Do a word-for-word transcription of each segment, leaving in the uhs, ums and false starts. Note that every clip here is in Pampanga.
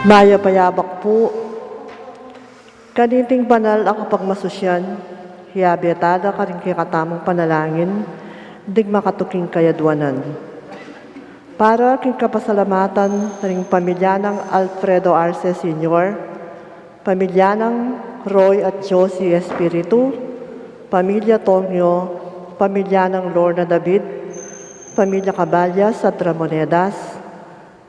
Mayap a yabak pu. Kaniting banal a kapagmasusyan, hiyabe tala karing kekatamung panalangin ding makatuking kayadwanan. Para king kapasalamatan ring pamilya nang Alfredo Arce Senior, pamilya nang Roy at Josie Espiritu, pamilya Tongyo, pamilya nang Lorna David, pamilya Caballas at Ramonedas,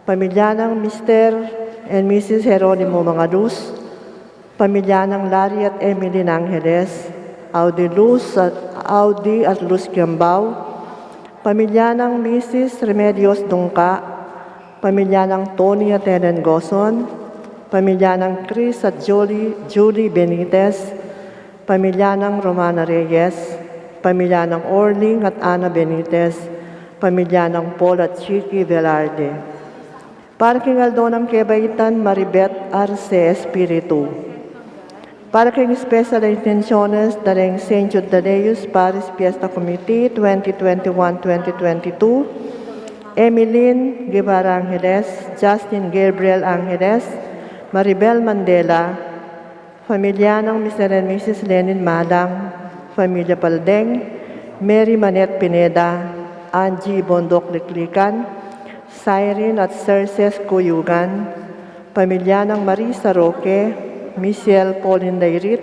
pamilya nang Mister and Missus Jeronimo Mangaluz, pamilya nang Larry at Emily Angeles, Audi Luz at, Audi at Luz Kiambao, pamilya nang Missus Remedios Dungca, pamilya nang Tony at Helen Gozon, pamilya nang Chris at Julie, Julie Benitez, pamilya nang Romana Reyes, pamilya nang Orling at Ana Benitez, pamilya nang Paul at Chicky Velarde. Para king aldo nang kebaitan, Maribet Arce Espiritu. Para king special intenciones da ring Saint Jude Thaddeus Parish Fiesta Committee twenty twenty-one twenty twenty-two, Emeline Guevara Angeles, Justin Gabriel Angeles, Maribel Mandela, pamilya nang Mister and Missus Lenin Malang, pamilya Paldeng, Mary Manette Pineda, Angie Bondoc Liklikan, Cyrene at Cerces Cuyugan, pamilya nang Marisa Roque, Michelle Pauline Dairit,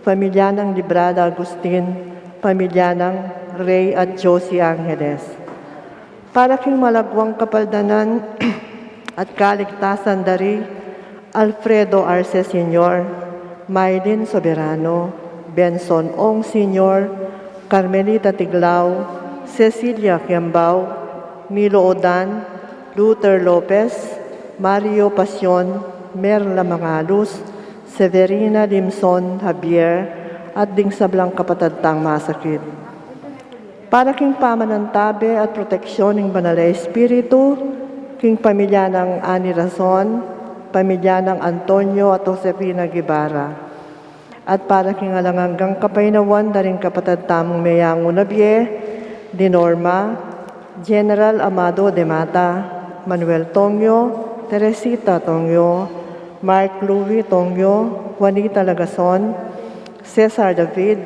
pamilya nang Librada Agustin, pamilya nang Ray at Josie Angeles. Para king malagwang kapaldanan at kaligtasan da ri Alfredo Arce Senior, Maylin Soberano, Benson Ong Senior, Carmelita Tiglao, Cecilia Kiambao, Milo Odan, Luther Lopez, Mario Pasion, Merla Mangalus, Severina Limson Javier, at ding sablang kapatad tang masakit. Para king pamanantabe at proteksyon ning Banal a Espiritu, king pamilya nang Ani Rason, pamilya nang Antonio at Josefina Guevara. At para king alang anggang kapaynawan da ring kapatad tamung meyangu na bie, di Norma, General Amado de Mata, Manuel Tongyo, Teresita Tongyo, Mark Louis Tongyo, Juanita Lagason, Cesar David,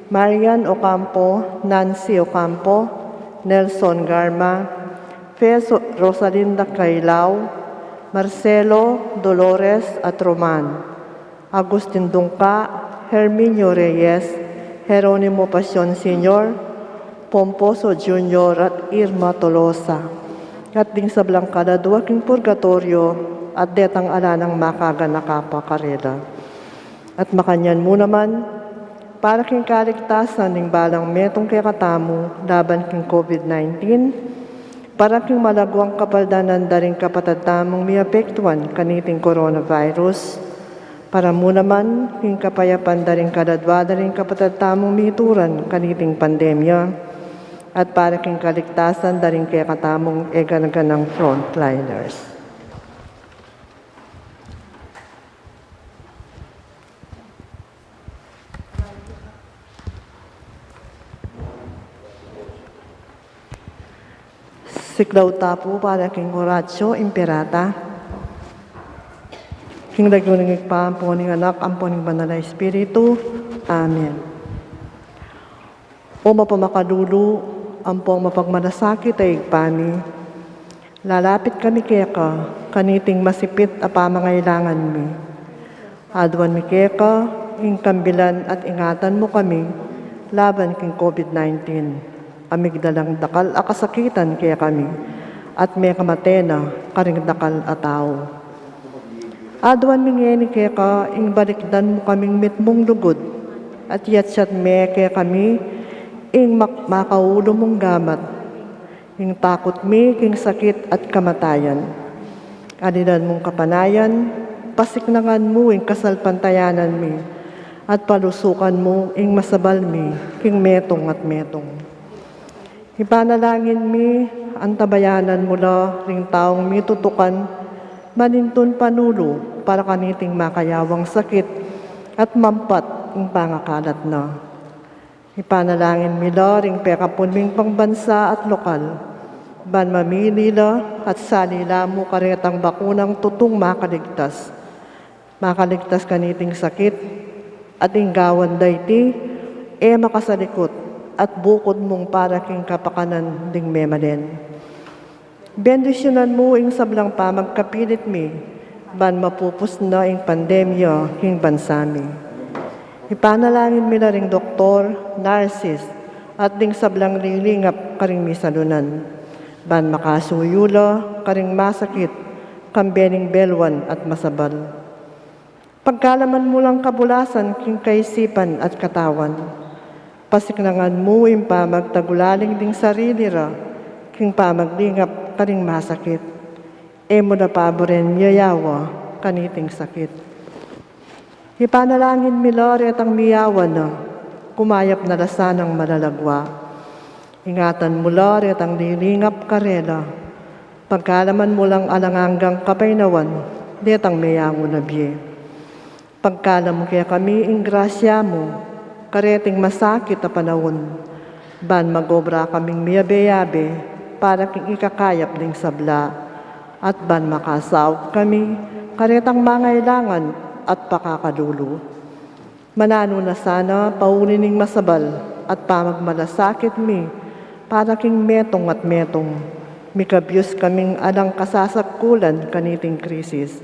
Marian Ocampo, Nancy Ocampo, Nelson Garma, Fe So-, Rosalinda Cailao, Marcelo, Dolores at Roman, Agustin Dungka, Herminio Reyes, Jeronimo Pasion Senior, Pomposo Junior at Irma Tolosa, at ding sablang kaladua king purgatoryo, at detang ala nang makaganaka pa karela. At makanyan mu naman, para king kaligtasan ning balang metung kekatamu laban king COVID nineteen, para king malaguang kapaldanan da ring kapatad tamung miapektuan kaniting coronavirus, para mu naman king kapayapan da ring kaladua da ring kapatad tamung mituran kaniting pandemya, at para king kaligtasan da ring kekatamung e gana-ganang frontliners. Siklaud ta pu para king Oratio Imperata. King lagyu ning Ibpa, ampo ning Anak, ampo ning Banal a Espiritu. Amen. O mapamakalulu, ampong mapagmalasakit a Ibpa mi, lalapit kami keka kaniting masipit a pamangailangan mi. Aduan mi keka ing kambilan at ingatan mu kami laban king COVID nineteen, a migdalang dakal a kasakitan kekami, at mekamate na karing dakal a tau. Aduan mi ngeni keka ing balikdan mu kaming mitmung lugud, at yatsat me kekami ing mak-, makaulu mung gamat, ing takut mi king sakit at kamatayan. Alilan mung kapanayan, pasiknangan mu ing kasalpantayanan mi, at palusukan mu ing masabal mi king metung at metung. Ipanalangin mi, antabayanan mu la ring taung mitutukan manintun panulu para kaniting makayawang sakit at mampat ing pangakalat na. Ipanalangin mi la ring pekapun ming pambansa at lokal, ban mamili la at sali la mu karetang bakunang tutung makaligtas. Makaligtas kaniting sakit, at ing gawan da iti, e makasalikut, at bukud mung para king kapakanan ding memalen. Bendisyunan mu ing sablang pamagkapilit mi, ban mapupus na ing pandemya king bansa mi. Ipanalangin mi la ring doktor, narsis, at ding sablang lilingap karing misalunan, ban makasuyu la karing masakit, kambe ning belwan at masabal. Pagkalaman mu lang kabulasan king kaisipan at katawan. Pasiknangan mu ing pamagtagulaling ding sarili ra king pamaglingap karing masakit. E mu na paburen miyayawa kaniting sakit. Ipanalangin mi la retang miyawa na, kumayap na la sanang malalagwa. Ingatan mu la retang lilingap karela. Pagkalaman mu lang alang anggang kapaynawan detang meyangu na bie. Pagkalam mu kekami ing grasya mu kareting masakit a panaun, ban magobra kaming miyabe-yabe para king ikakayap ding sabla, at ban makasaup kami karetang mangailangan at pakakalulu. Mananu na sana pauli ning masabal at pamagmalasakit mi para king metung at metung, mikabyus kaming alang kasasagkulan kaniting krisis.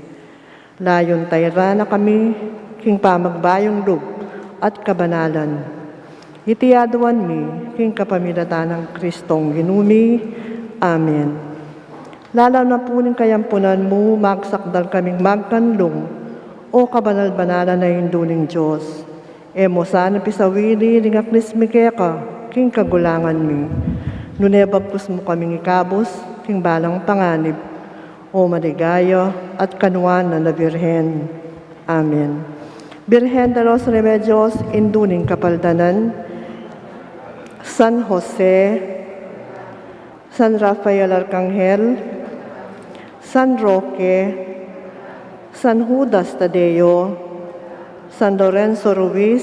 Layun tayran na kami king pamagbayung lub at kabanalan. Iti aduan mi king kapamilatan nang Kristong Ginu mi. Amen. Lalam na pu ning kayampunan mu, magsakdal kaming magkanlung, O kabanal-banalan a Indu ning Dios, e mu sana pisawili ring aknis mi keka king kagulangan mi, nune bagkus mu kaming ikabus king balang panganib, o maligaya at kanuanan a Birhen. Amen. Birhen de los Remedios, Indu ning Kapaldanan, San Jose, San Rafael Arcangel, San Roque, San Judas Tadeo, San Lorenzo Ruiz,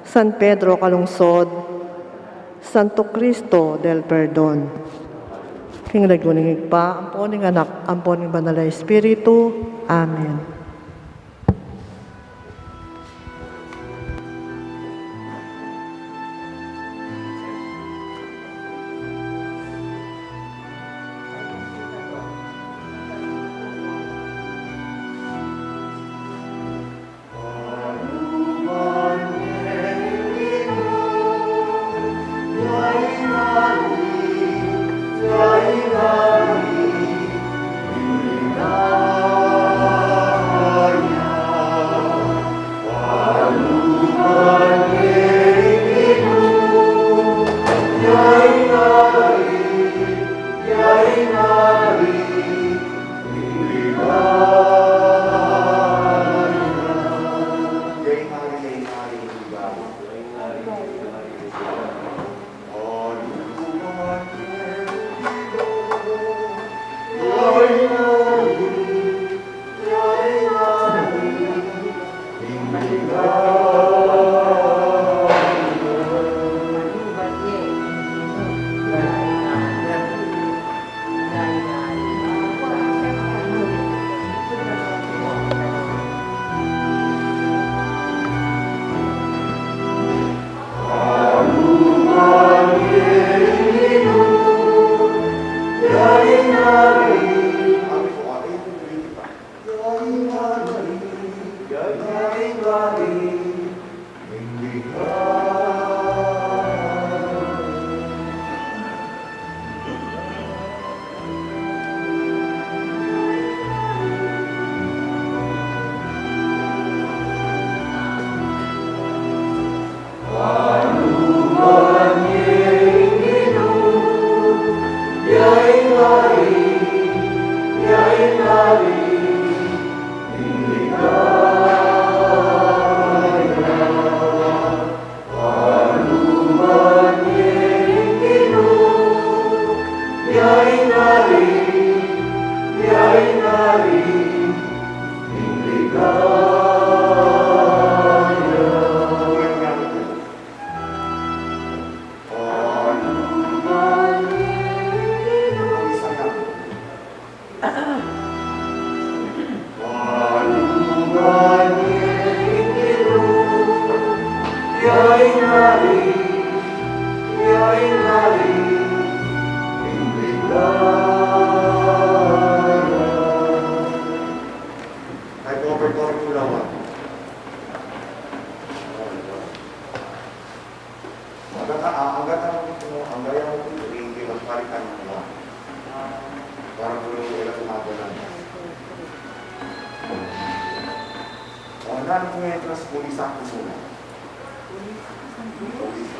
San Pedro Calungsod, Santo Cristo del Perdon. King lagyu ning Ibpa, ampo ning Anak, ampo ning Banal a Espiritu. Amen. Ay, cover, cover ko lang, ah. Anggat a, anggat a, anggat a, anggat a, anggat a, anggat a, para puro ela tumago na. O, nanu ku entras, pulis aku muna. Pulis.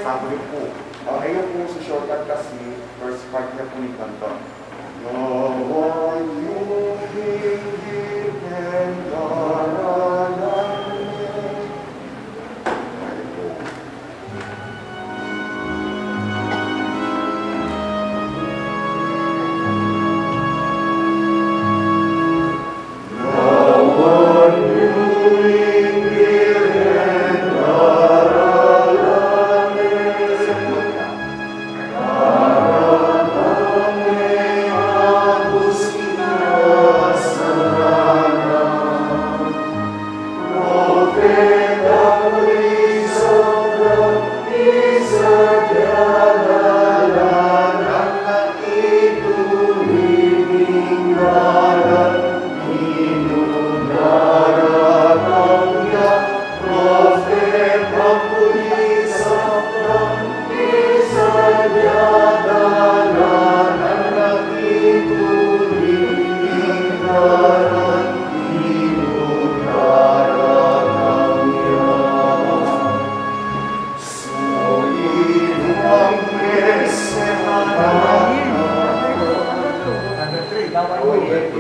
Sabi ko, o, ayun po sa shortcut kasi, first part niya po ni kanta. Nawan yu hinggil ken daralan mi. Ayun po.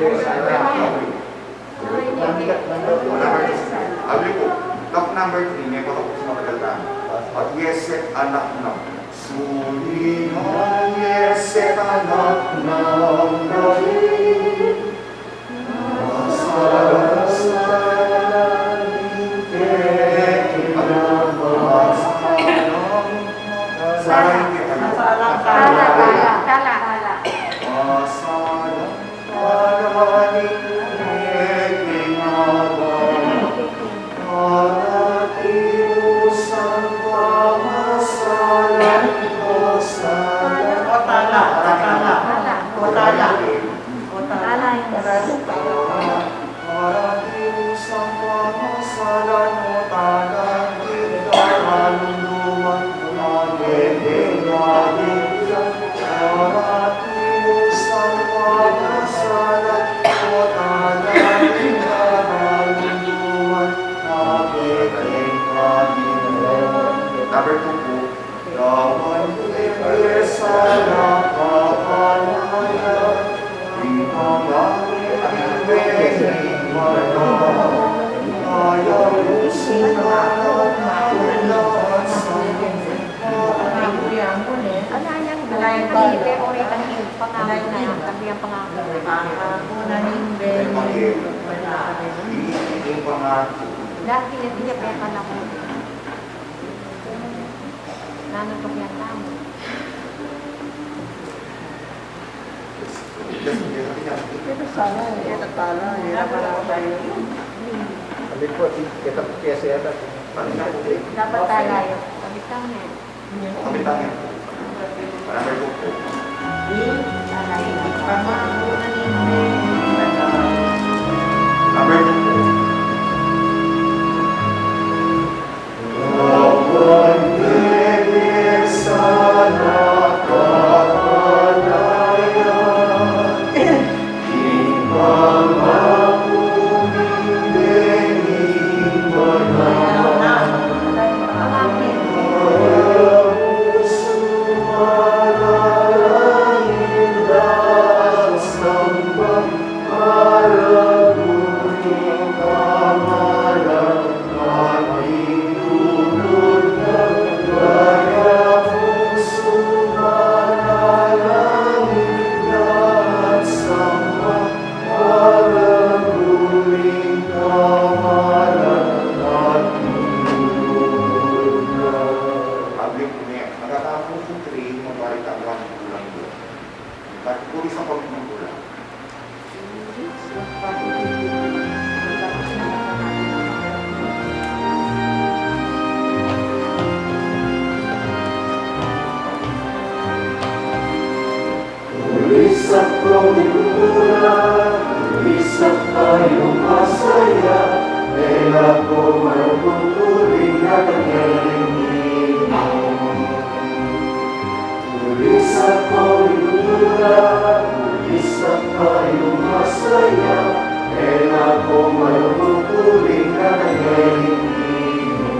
Number two. Abli pu, top number three, mekatapos, matagal na. At Yesek, anak ng Sulingam, Yesek, anak ng David. Tala, tala, tala, tala. O tala, o tala, o tala. Tala, tala. Number two pu. Ano yang, ano yang, pero rin ang pangako na, ang pangako. Dati na din niya, pero na po. Nanu to kaya tamu? Pero sana, eh, natala, eh, natala tayo. Sabi ko, kita, kaya siya, dapat tayo. Dapat tayo. Sabi tayo, eh. Sabi tayo. Para may kuko. Tayo. Number two. Public na yan. Magkakapuso train, magwarita kuan kulang dun. Pati tulis ang pamilya kulang. Ulisap kong kultura, ulisap tayong masaya, e na ko malungkot tuwing natatanggi mo. Ulisap kong kultura, ulisap tayong masaya, e na ko malungkot tuwing natatanggi mo.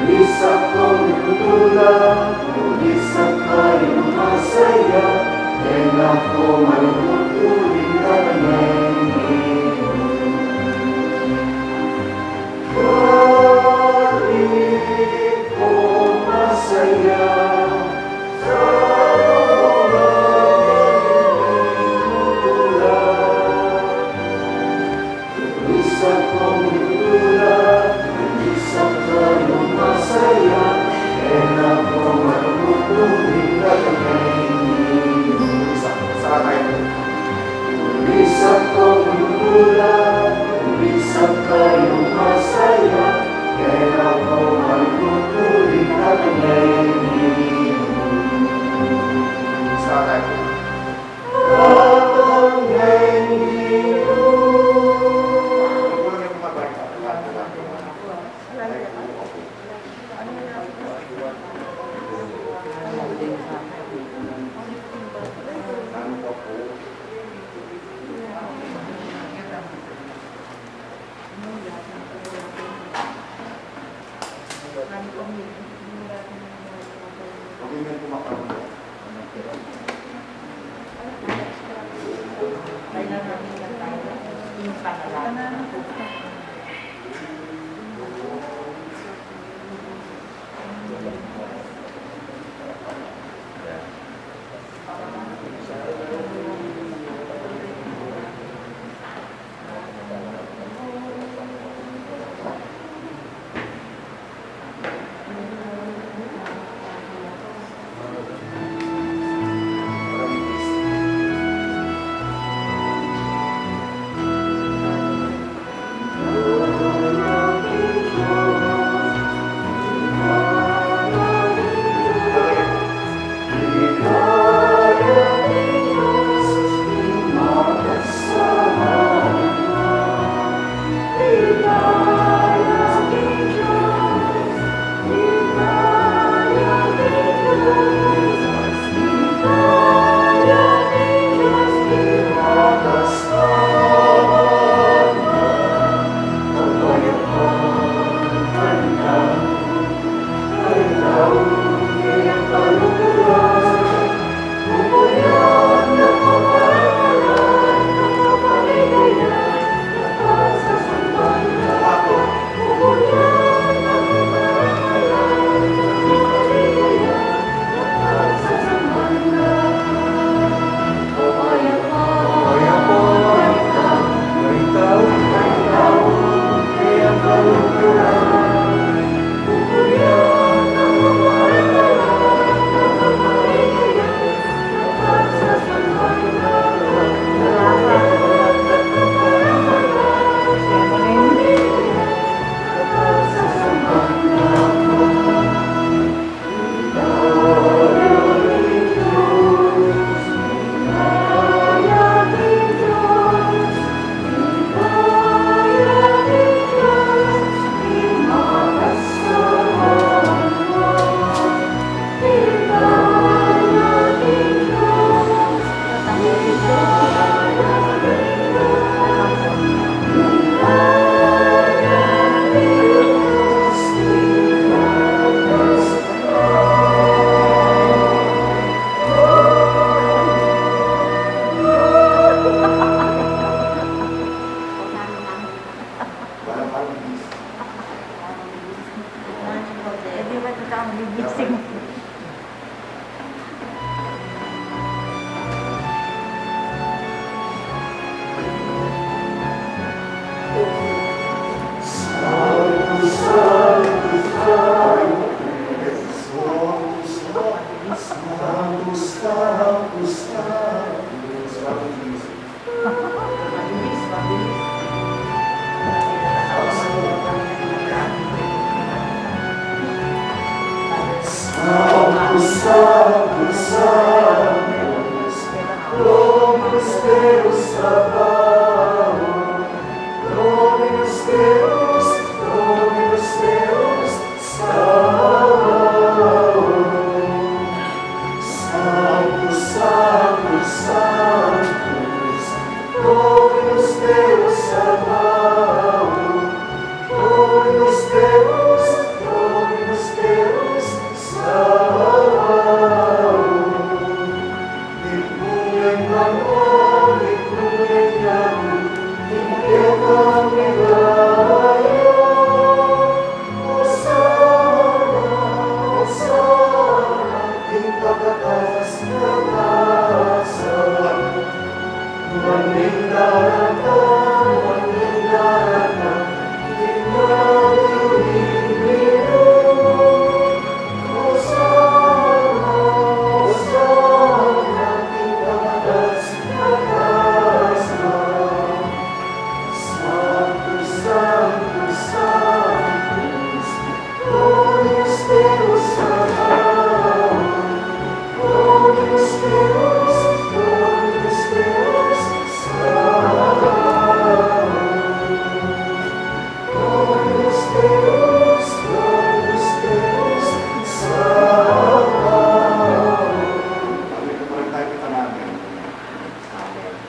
Ulisap kong kultura, ulisap tayong masaya, e na ko malungkot tuwing natatanggi mo. Balik ko masaya sa mga kultura. Ulisap kong kultura, ulisap tayong masaya, e na ko malungkot tuwing natatanggi mo. Ulisap, saka tayo. Amen.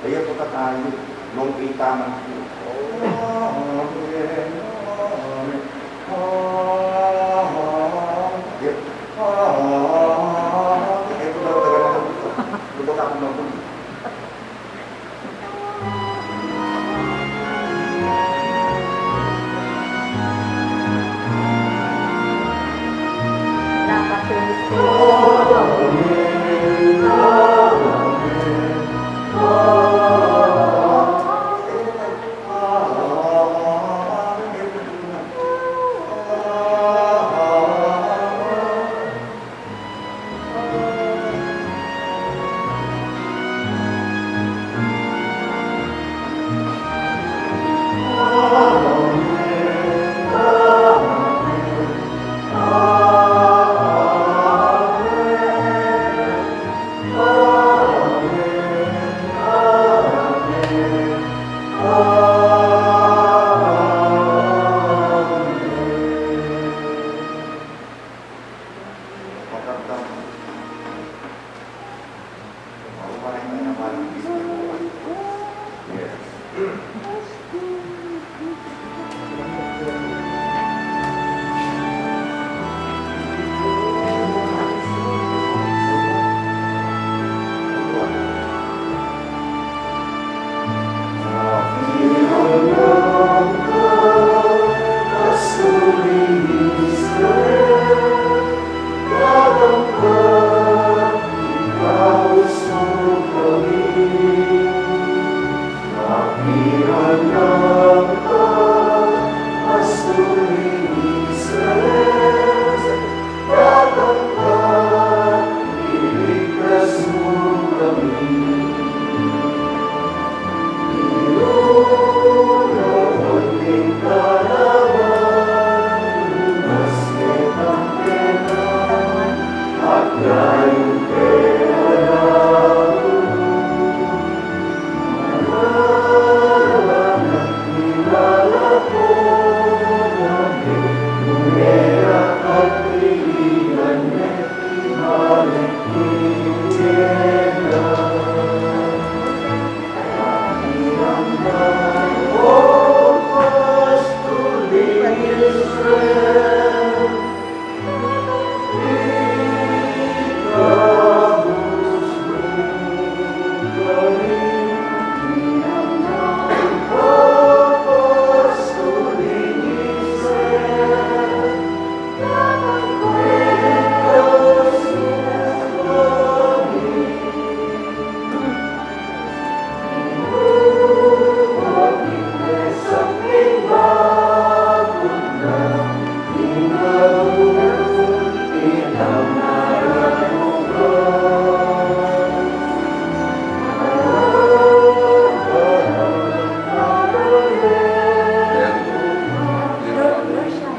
Ayan po tayo. Nung kita man po. Amen. Amen. Amen. Ayan po daw, taga na po. Lubot ako ng huli.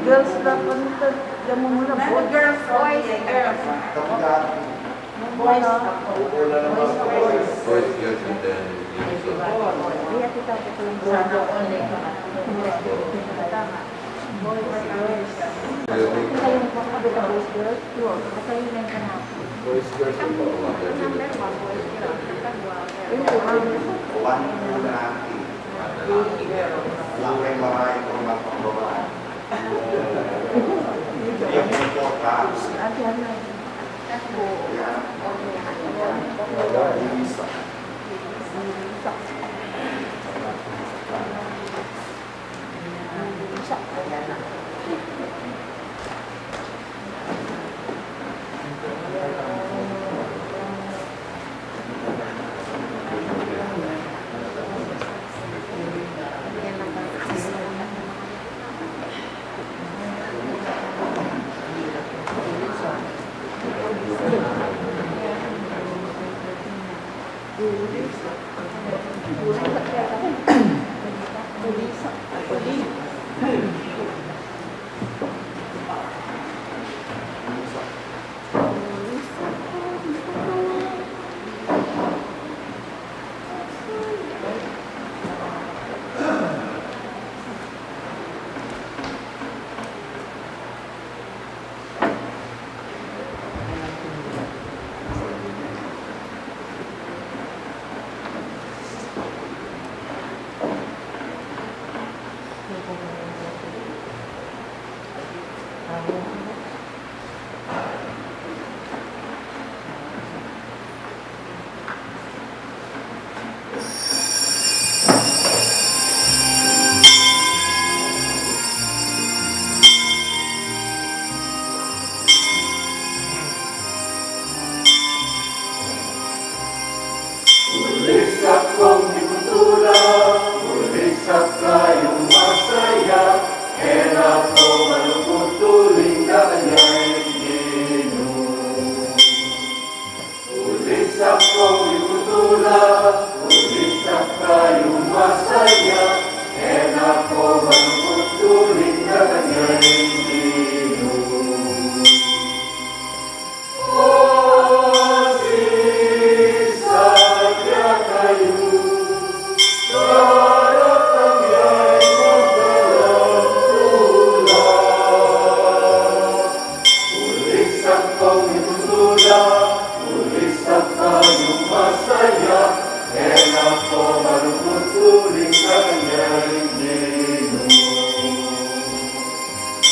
Girls, dapat nito, yan mo muna, boys. Girls, boys, girls. Boys, boys, girls, and then girls. Kaya kita ko lang sa boys, girls. Boys, girls. Boys, girls. Number one, boys, girls. Number one. One, two, three. Laki, babae, formal, pambabae. Hindi ako nagpapakakas. Yan. Isa. Ulisak kong mitula, ulisak kayung masaya, e na ko malungkut uling dakal ya ing Ginu. Ulisak kong mitula, ulisak kayung masaya, e na ko malungkut uling dakal ya ing Ginu.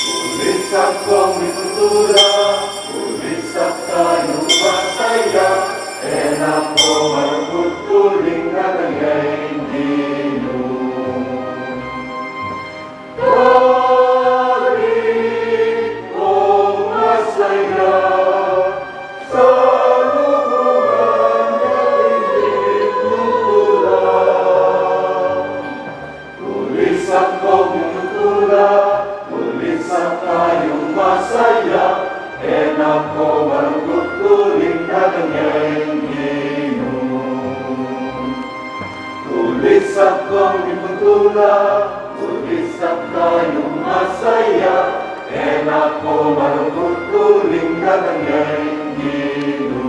Ulisak kong mitula, ulisak kayung masaya, e na ko malungkut uling dakal ya ing Ginu. Tabi kong masaya, sa lubungan na tinitula. Ulisak kong mitula, ulisak kayung masaya, e na ko malungkut uling dakal ya ing Ginu. Ulisak kong mitula, ulisak kayung masaya, e na ko malungkut uling dakal ya ing Ginu.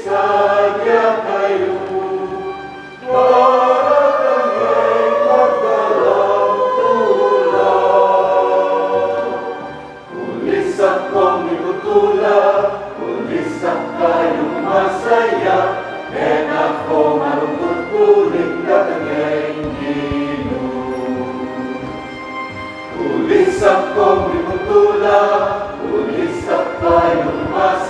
Pasisaya kayu, para kami magdalang-dalang. Ulisak kong mitula, ulisak kayung masaya, e na ko malungkut uling dakal ya ing Ginu. Ulisak kong mitula, ulisak kayung masaya,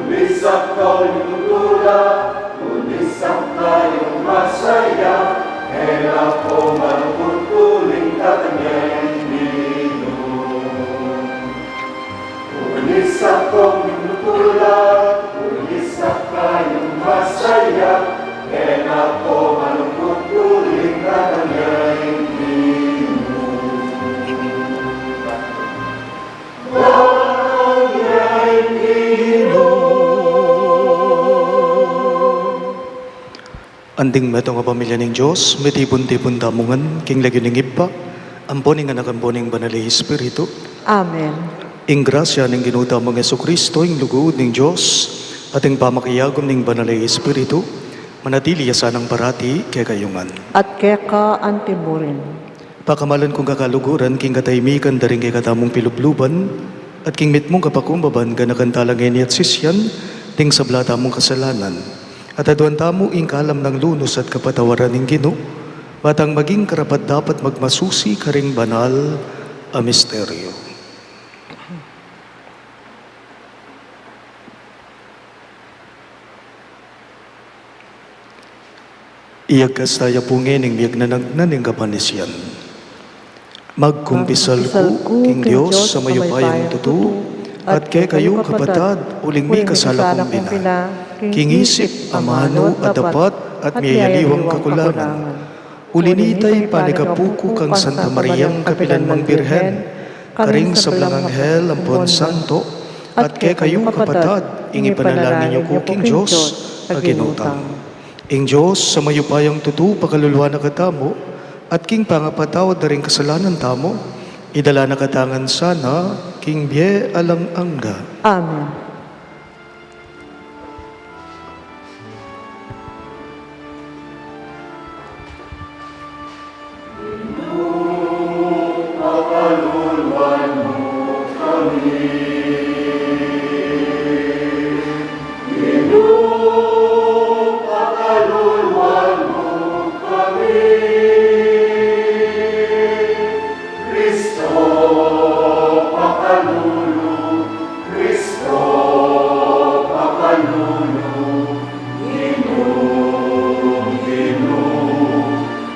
Isang kong lugura, isang kayong masaya, e na po malungkot uling tatanggihan ninyo. Isang kong lugura, isang kayong masaya, e na po malungkot uling tatanggihan ninyo. Anting metung a pamilya ning Dios, mitipun-tipun tamu ngan king lagyu ning Ibpa, ampo ning Anak, ampo ning Banal a Espiritu. Amen. Ing grasya ning Ginu tamung Jesucristo, ing lugud ning Dios, at ing pamakiagum ning Banal a Espiritu, manatili ya sanang parati kekayu ngan. At keka antimurin. Pakamalan kung kakaluguran king katahimikan da ring kekatamung pilubluban, at king mitmung kapakumbaban ganakan tala ngeni at sisian ding sabla tamung kasalanan. At aduan tamu ing kalam nang lunus at kapatawaran ning Ginu, ba tang maging karapat-dapat magmasusi karing banal a misteryo. Iyagkas taya pu ngening miyagnanagnan ning kapanisian. Magkumpisal ku king Dios a mayupayang tutu, at kekayu kapatad, uling mikasala kung bina, king isip, amanu, at dapat, at miyayaliwang kakulangan. Uli na nita, panyawad ku kang Santa Mariang kapilan mang Birhen, karing sablang anghel ampon santo, at kekayu kapatad, ing ipanalangin yu ku king Dios a Ginu tang. Ing Dios a mayupayang tutu pakaluluan na katamu, at king pangapatawad da ring kasalanan tamu, idala na katamu ngan sana king bie alang angga. Amen. Kristo, pakalulu, Kristo, pakalulu, Ginu, Ginu,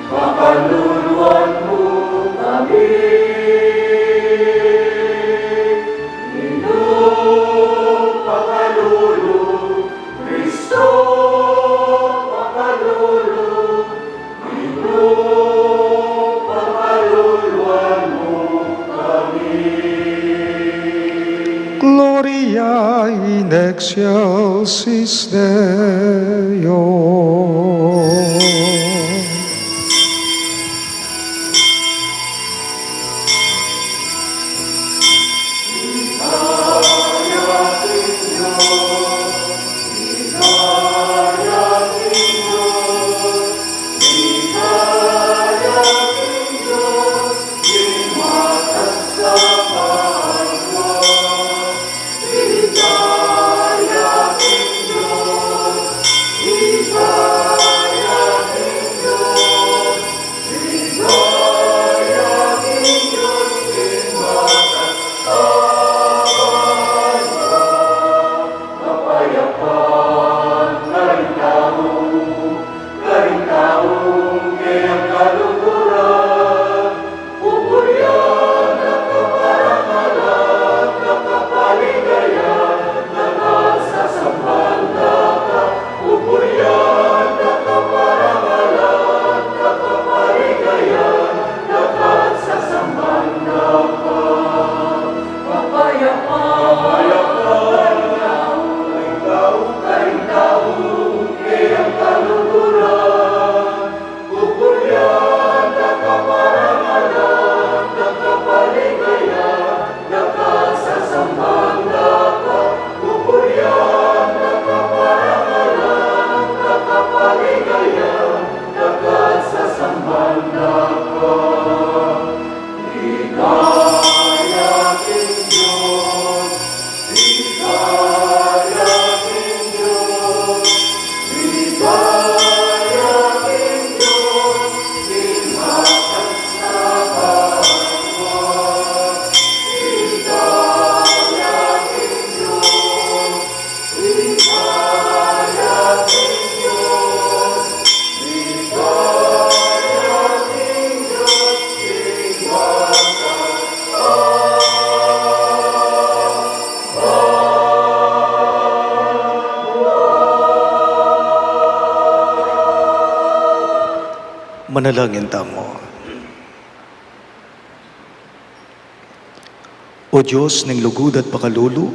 pakaluluan mu kami. Ginu, pakalulu, Kristo, pakalulu, Gloria in excelsis Deo. Manalangin tamu. O Dios ning lugud at pakalulu,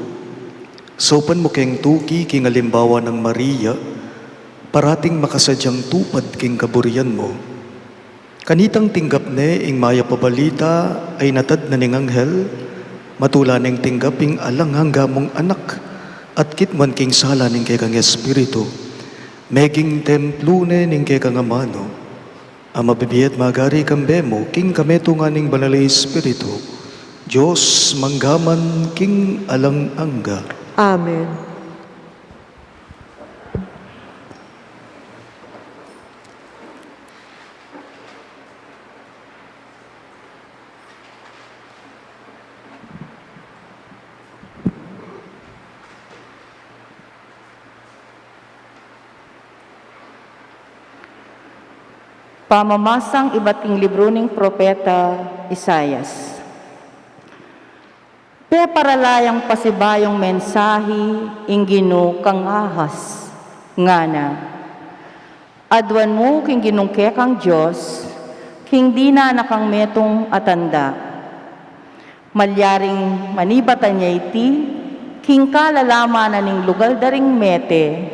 saupan mu keng tuki king alimbawa nang Maria, parating makasadyang tupad king kaburian mu. Kanitang tinggap ne ing mayap a balita a inatad na ning anghel, matula neng tinggap ing alang angga mung Anak, at kitmuan king sala ning kekang Espiritu, meging templo ne ning kekang amanu, a mabibie at magari kambe mu king kametungan ning Banal a Espiritu, Dios mangga man king alang angga. Amen. Pamamasang ibat king libru ning propeta Isaias. Peparala yang pasibayung mensahi ing Ginu kang Ahaz, ngana: Aduan mu king Ginung kekang Dios, king dinan na kang metung a tanda. Malyaring manibatan ya iti king kalalaman na ning lugal da ring mete,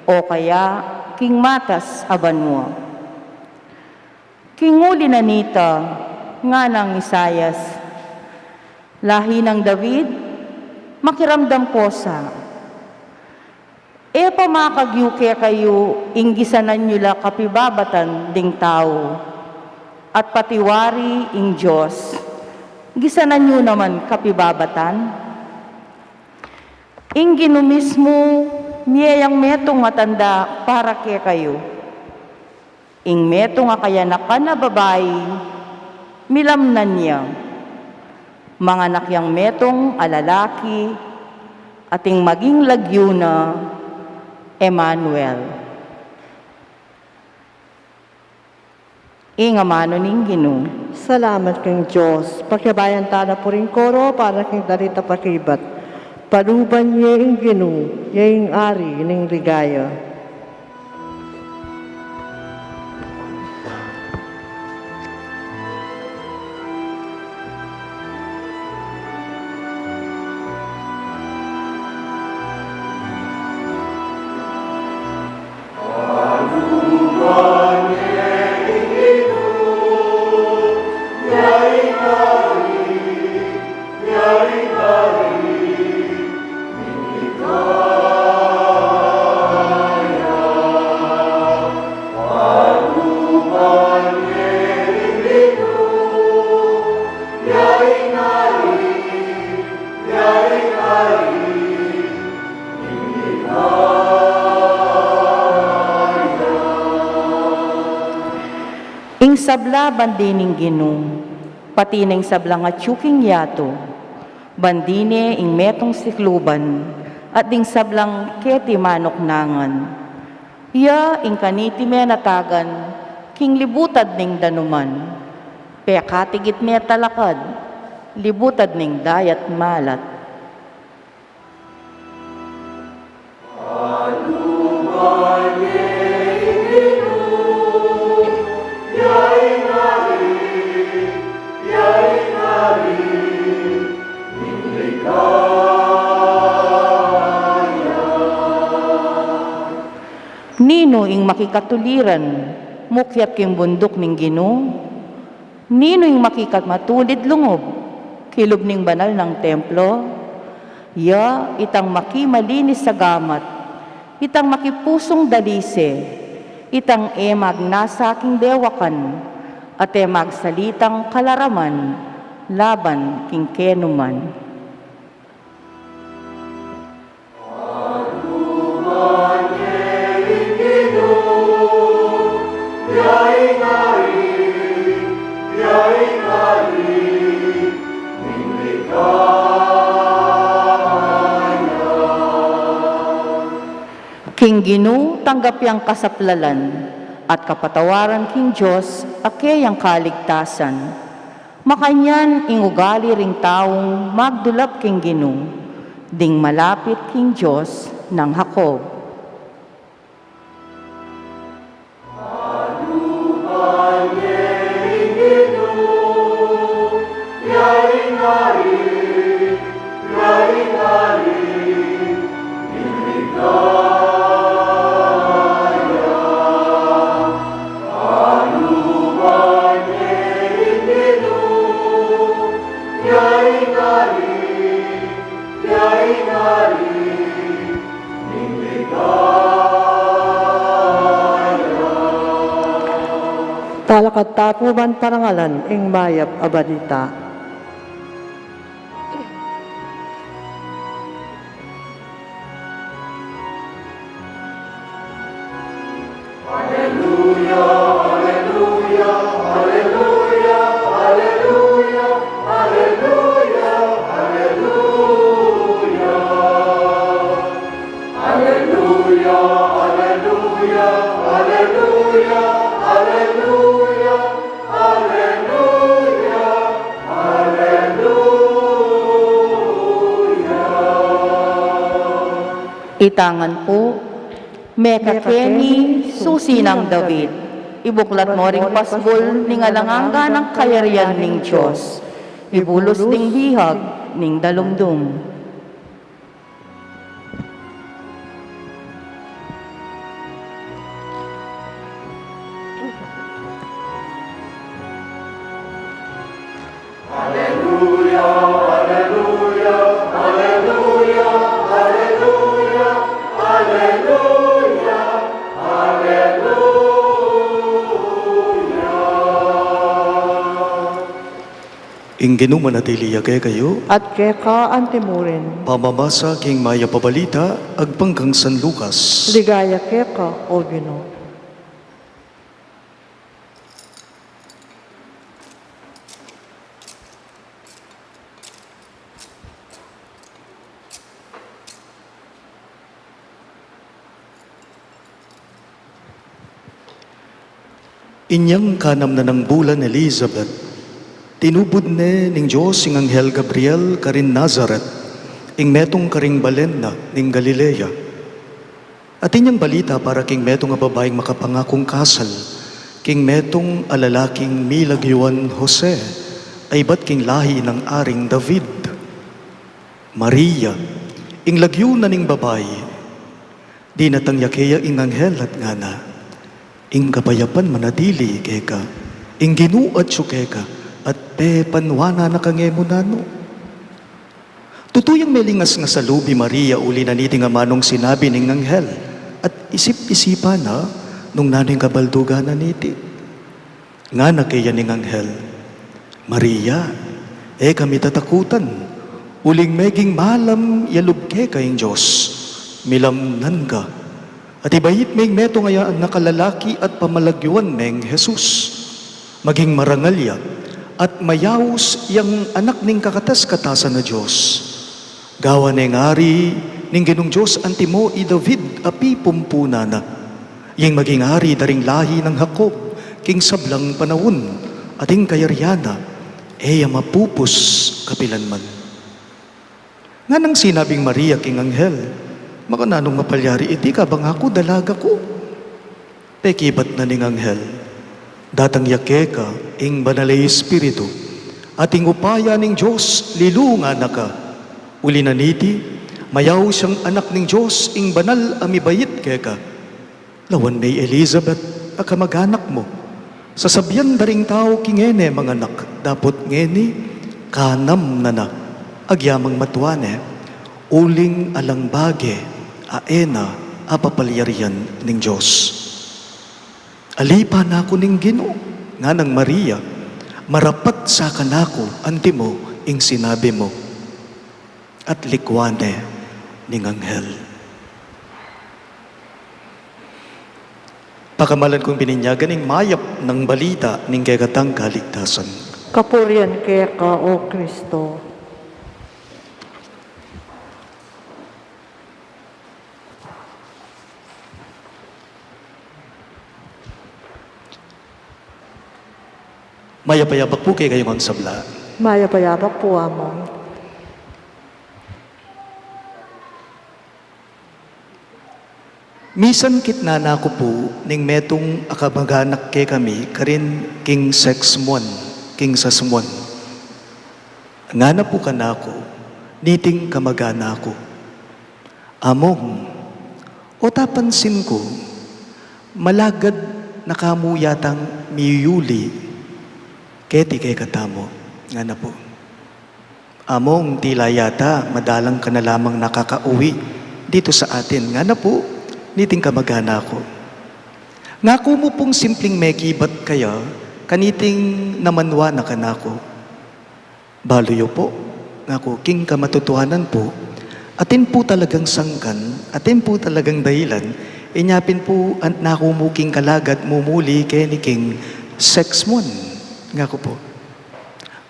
o kaya king matas a banua. King uli na nita, nganang Isaias, lahi nang David, makiramdam ko sa. E pa makagyu kekayu ing gisanan yu la kapibabatan ding tau, at pati wari ing Dios, gisanan yu naman kapibabatan? Ing Ginu mismu, mie yang metung a tanda para kekayu. Ing metung a kayanakan a babai, milamnan ya. Manganak yang metung a lalaki, at ing maging lagyu na, Emmanuel. Ing amanu ning Ginu. Salamat king Dios. Pakiabayan ta na pu ring koro para king dalit a pakibat. Paluban ye ing Ginu, ya ing Ari ning ligaya. Ing sabla bandi ning Ginu, pati na ing sablang atyu king yatu, bandi ne ing metung sikluban, at ding sablang keti manuknangan. Ya ing kaniti menatagan king libutad ning danuman, pekatigit ne talakad, libutad ning dayat malat. Ninu ing makikatuliran, mukyat king bunduk ning Ginu? Ninu ing makikamatulid lungub, kilub ning banal nang templo? Ya itang makimalinis a gamat, itang makipusung dalise, itang e magnasa king dewakan, at e magsalitang kalaraman laban king kenuman. King Ginu tanggap yang kasaplalan at kapatawaran king Dios a keyang kaligtasan. Makanyan ing ugali ring taung magdulap king Ginu, ding malapit king Dios nang Jacob. Palakad ta pu ban parangalan ing mayap a balita. Ita ngan pu, mekakeni, susi nang David, ibuklat mo ring pasbul ning alang angga nang kayarian ning Dios, ibulus ding bihag ning dalumdum. Ing Ginu manatili ya kekayu. At keka antimurin. Pamamasa king mayap a balita agpang kang San Lucas. Ligaya keka, O Ginu. Inyang kanam na nang bulan Elizabeth, tinubud ne ning Dios ing anghel Gabriel karin Nazaret, ing metung karing balen na ning Galilea. Atin yang balita para king metung a babaing makapangakung kasal, king metung a lalaking milagyuan Jose, a ibat king lahi nang Aring David. Maria ing lagyu na ning babai. Dinatang ya keya ing anghel at ngana, ing kapayapan manatili keka, ing Ginu atyu keka, at pepanuanan na ka ngemunanu. Tutu yang melingas nga salubi Maria uli na niting amanung sinabi ning anghel, at isip-isipan na nung nanu ing kabaldugan na niti. Ngana keya ning anghel, Maria, e ka mitatakutan, uling meging malam ya lub keka ing Dios, milamnan ka. At ibait me ing metung a anak a lalaki at pamalagyuan meng Jesus. Maging marangal ya, at mayaus yang anak ning kakatas-katasan a Dios. Gawan neng ari ning Ginung Dios antimo i David a pipumpunan na. Ing maging ari da ring lahi nang Jacob king sablang panaun, at ing kayarian na e ya mapupus kapilanman. Nganang sinabing Maria king anghel, makananung mapalyari iti kabang aku dalaga ku? Pekibat na ning anghel, datang ya keka ing Banal a Espiritu, at ing upaya ning Dios lilungan na ka. Uli na niti, mayaus yang anak ning Dios, ing banal a mibait keka. Lawan me i Elizabeth a kamaganak mu, sasabian da ring tau king e ne manganak, dapot ngeni kanam na na, agyamang matua ne, uling alang bage a e na apapalyarian ning Dios. Alipan aku ning Ginu, nganang Maria, marapat sa kanaku antimo ing sinabi mu. At likwan ne ning anghel. Pakamalan kung bininyagan ing mayap nang balita ning kekatang kaligtasan. Kapurian keka, O Kristo. Mayap a yabak pu kekayung sabla. Mayap a yabak pu, Among. Misan kitnan na ku pu ning metung a kamaganak kekami karin king sasmuan, king sasmuan. Ngana pu kanaku niting kamaganak ku, Among, o tapansin ku, malagad na ka mu yatang miyuli keti kekatamu, ngana pu. Among, tila yata madalang ka na lamang nakakauwi dito sa atin, ngana pu niting kamaganak ku. Ngaku mu pung simpling mekibat kaya, Kaniting namanwa na kanaku, "Balu yu pu," ngaku, "king kamatutuanan pu, atin pu talagang sangkan, atin pu talagang dahilan, inya pin pu an-, naku mu king kalagat mumuli keni king sex mun," ngaku pu.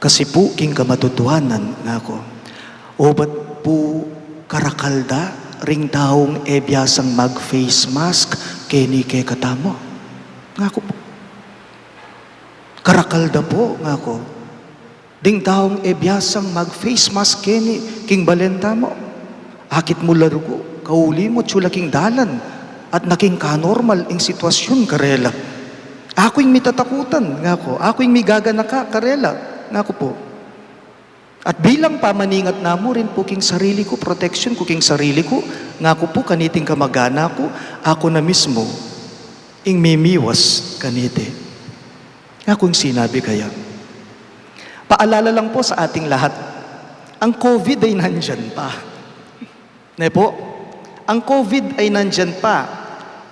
"Kasi pu king kamatutuanan," ngaku, "obat pu karakal da ring taung e biasang mag-face mask keni kekatamu," ngaku pu. "Karakal da pu," ngaku, "ding taung e biasang mag-face mask keni king balen tamu. Akit mu la rugu, kauli mu atyu la king dalan, at naking kanormal ing sitwasyun karela. Aku ing mitatakutan," ngaku, "aku ing migaganaka karela," ngaku pu. "At bilang pamaningat na mu rin pu king sarili ku, protection ku king sarili ku," ngaku pu, "kaniting kamag-anak ku, aku na mismu ing mimiwas kaniti," ngaku ing sinabi kaya. Paalala lang po sa ating lahat, ang COVID ay nandyan pa. Ne po? Ang COVID ay nandyan pa.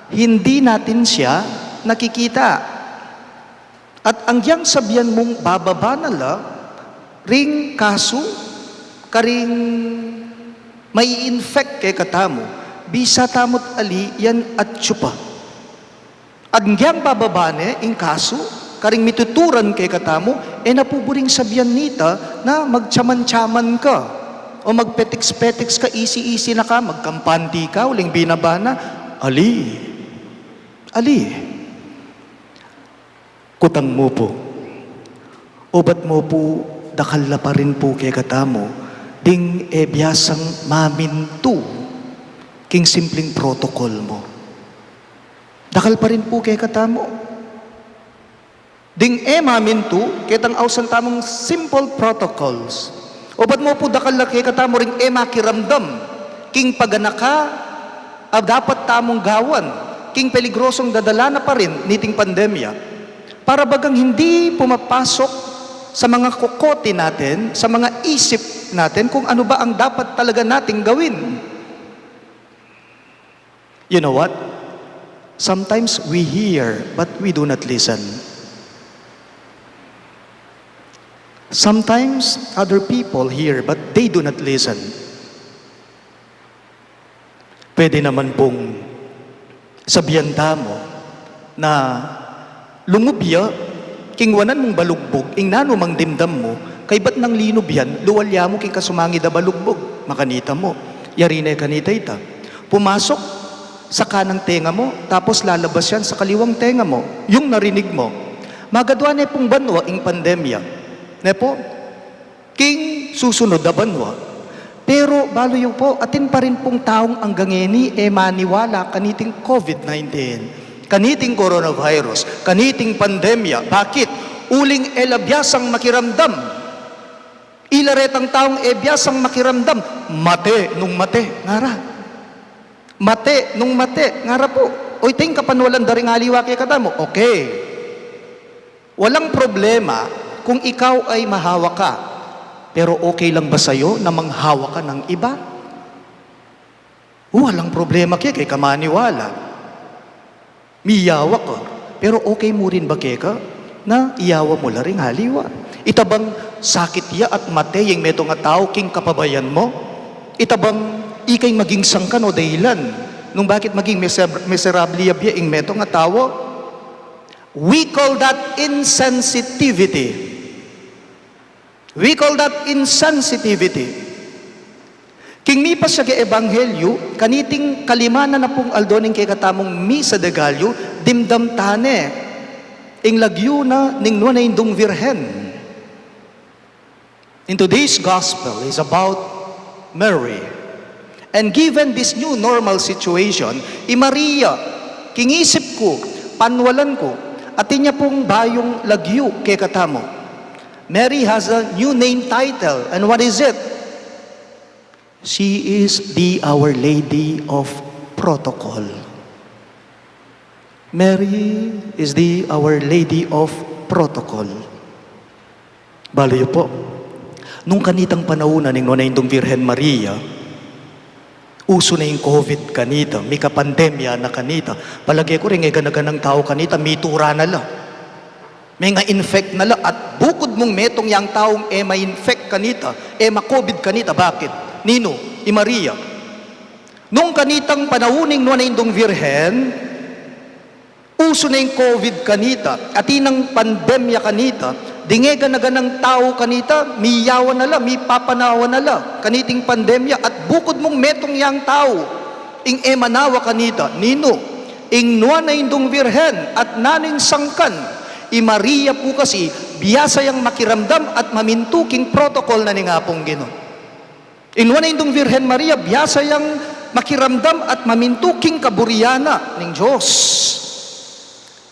Hindi natin siya nakikita. At ang yang sabian mung bababa na la ring kasu, karing mai-infect kekatamu, bisa tamu't ali yan atyu pa. At ngyang bababa ne ing kasu, karing mituturan kekatamu, e na pu buring sabian nita na magtiyaman-tiyaman ka, o magpetiks-petiks ka, isi-isi na ka, magkampante ka, uling binaba na, ali. Ali. Kutang mu pu. Obat mu pu, dakal la pa rin pu kekatamu ding e biasang mamintu king simpling protocol mu. Dakal pa rin pu kekatamu ding e mamintu ketang ausan tamung simple protocols. Obat mu pu, dakal la kekatamu ring e makiramdam king paganaka a dapat tamung gawan king peligrosong dadala na pa rin niting pandemya. Para bagang hindi pumapasok sa mga kokote natin, sa mga isip natin kung ano ba ang dapat talaga nating gawin. You know what? Sometimes we hear, but we do not listen. Sometimes other people hear, but they do not listen. Pwede naman pung sabian tamu na lungub ya king wanan mung balugbug ing nanumang dimdam mu, kaybat nang linub yan, luwal ya mu king kasumangid a balugbug. Makanita mu, yari ne kanita ita. Pumasok sa kanang tenga mu, tapos lalabas yan sa kaliwang tenga mu, yung narinig mu. Magadwa ne pung banwa ing pandemya. Ne pu? King susunud a banwa. Pero balu yu pu, atin pa rin pung taung anggang ngeni e maniwala kaniting COVID nineteen, kaniting coronavirus, kaniting pandemya. Bakit? Uling e la biasang makiramdam. Ila retang taung e biasang makiramdam, mate nung mate, ngara. Mate nung mate, ngara pu. O, ita ing kapanwalan da ring aliwa kekatamu. Okay. Walang problema kung ikaw ay mahawa ka. Pero okay lang ba sa'yo na manghawa ka ng iba? Walang problema kaya kay ka maniwala. Miyawa ka. Pero okay mu rin ba keka na iyawa mu la ring aliwa? Ita bang sakit ya at mate yang metung a tau king kapabayan mu? Ita bang ika ing maging sangkan o dahilan nung bakit maging miser-, miserable ya bie ing metung a tau? We call that insensitivity. We call that insensitivity. King mipasiag a ebanghelyu, kaniting kalima na na pung aldo ning kekatamung misa de Gallo, dimdam ta ne ing lagyu na ning Nuan a Indung Virgen. In today's gospel is about Mary. And given this new normal situation, i Maria, king isip ku, panwalan ku, atin ya pung bayung lagyu kekatamu. Mary has a new name title. And what is it? She is the Our Lady of Protocol. Mary is the Our Lady of Protocol. Balu yu pu, nung kanitang panaun na ning Nuan a Indung Virgen Maria, usu na ing COVID kanita, mikapandemya na kanita, palage ku ring e gana-ganang tau kanita, mitura na la. Menga-infect na la, at bukud mung metung yang taung e ma-infect kanita, e ma-covid kanita. Bakit? Ninu? I Maria. Nung kanitang panaun ning Nuan a Indung Virgen, usu ne ing covid kanita, atin nang pandemya kanita, ding e gana-ganang tau kanita, miyawan na la, mipapanawan na la kaniting pandemya, at bukud mung metung yang tau ing e manawa kanita. Ninu? Ing Nuan a Indung Virgen. At nanu ing sangkan? I Maria pu kasi, biasa yang makiramdam at mamintu king protocol na ning Apung Ginu. Ing Nuan a Indung Virgen Maria, biasa yang makiramdam at mamintu king kaburian na ning Dios.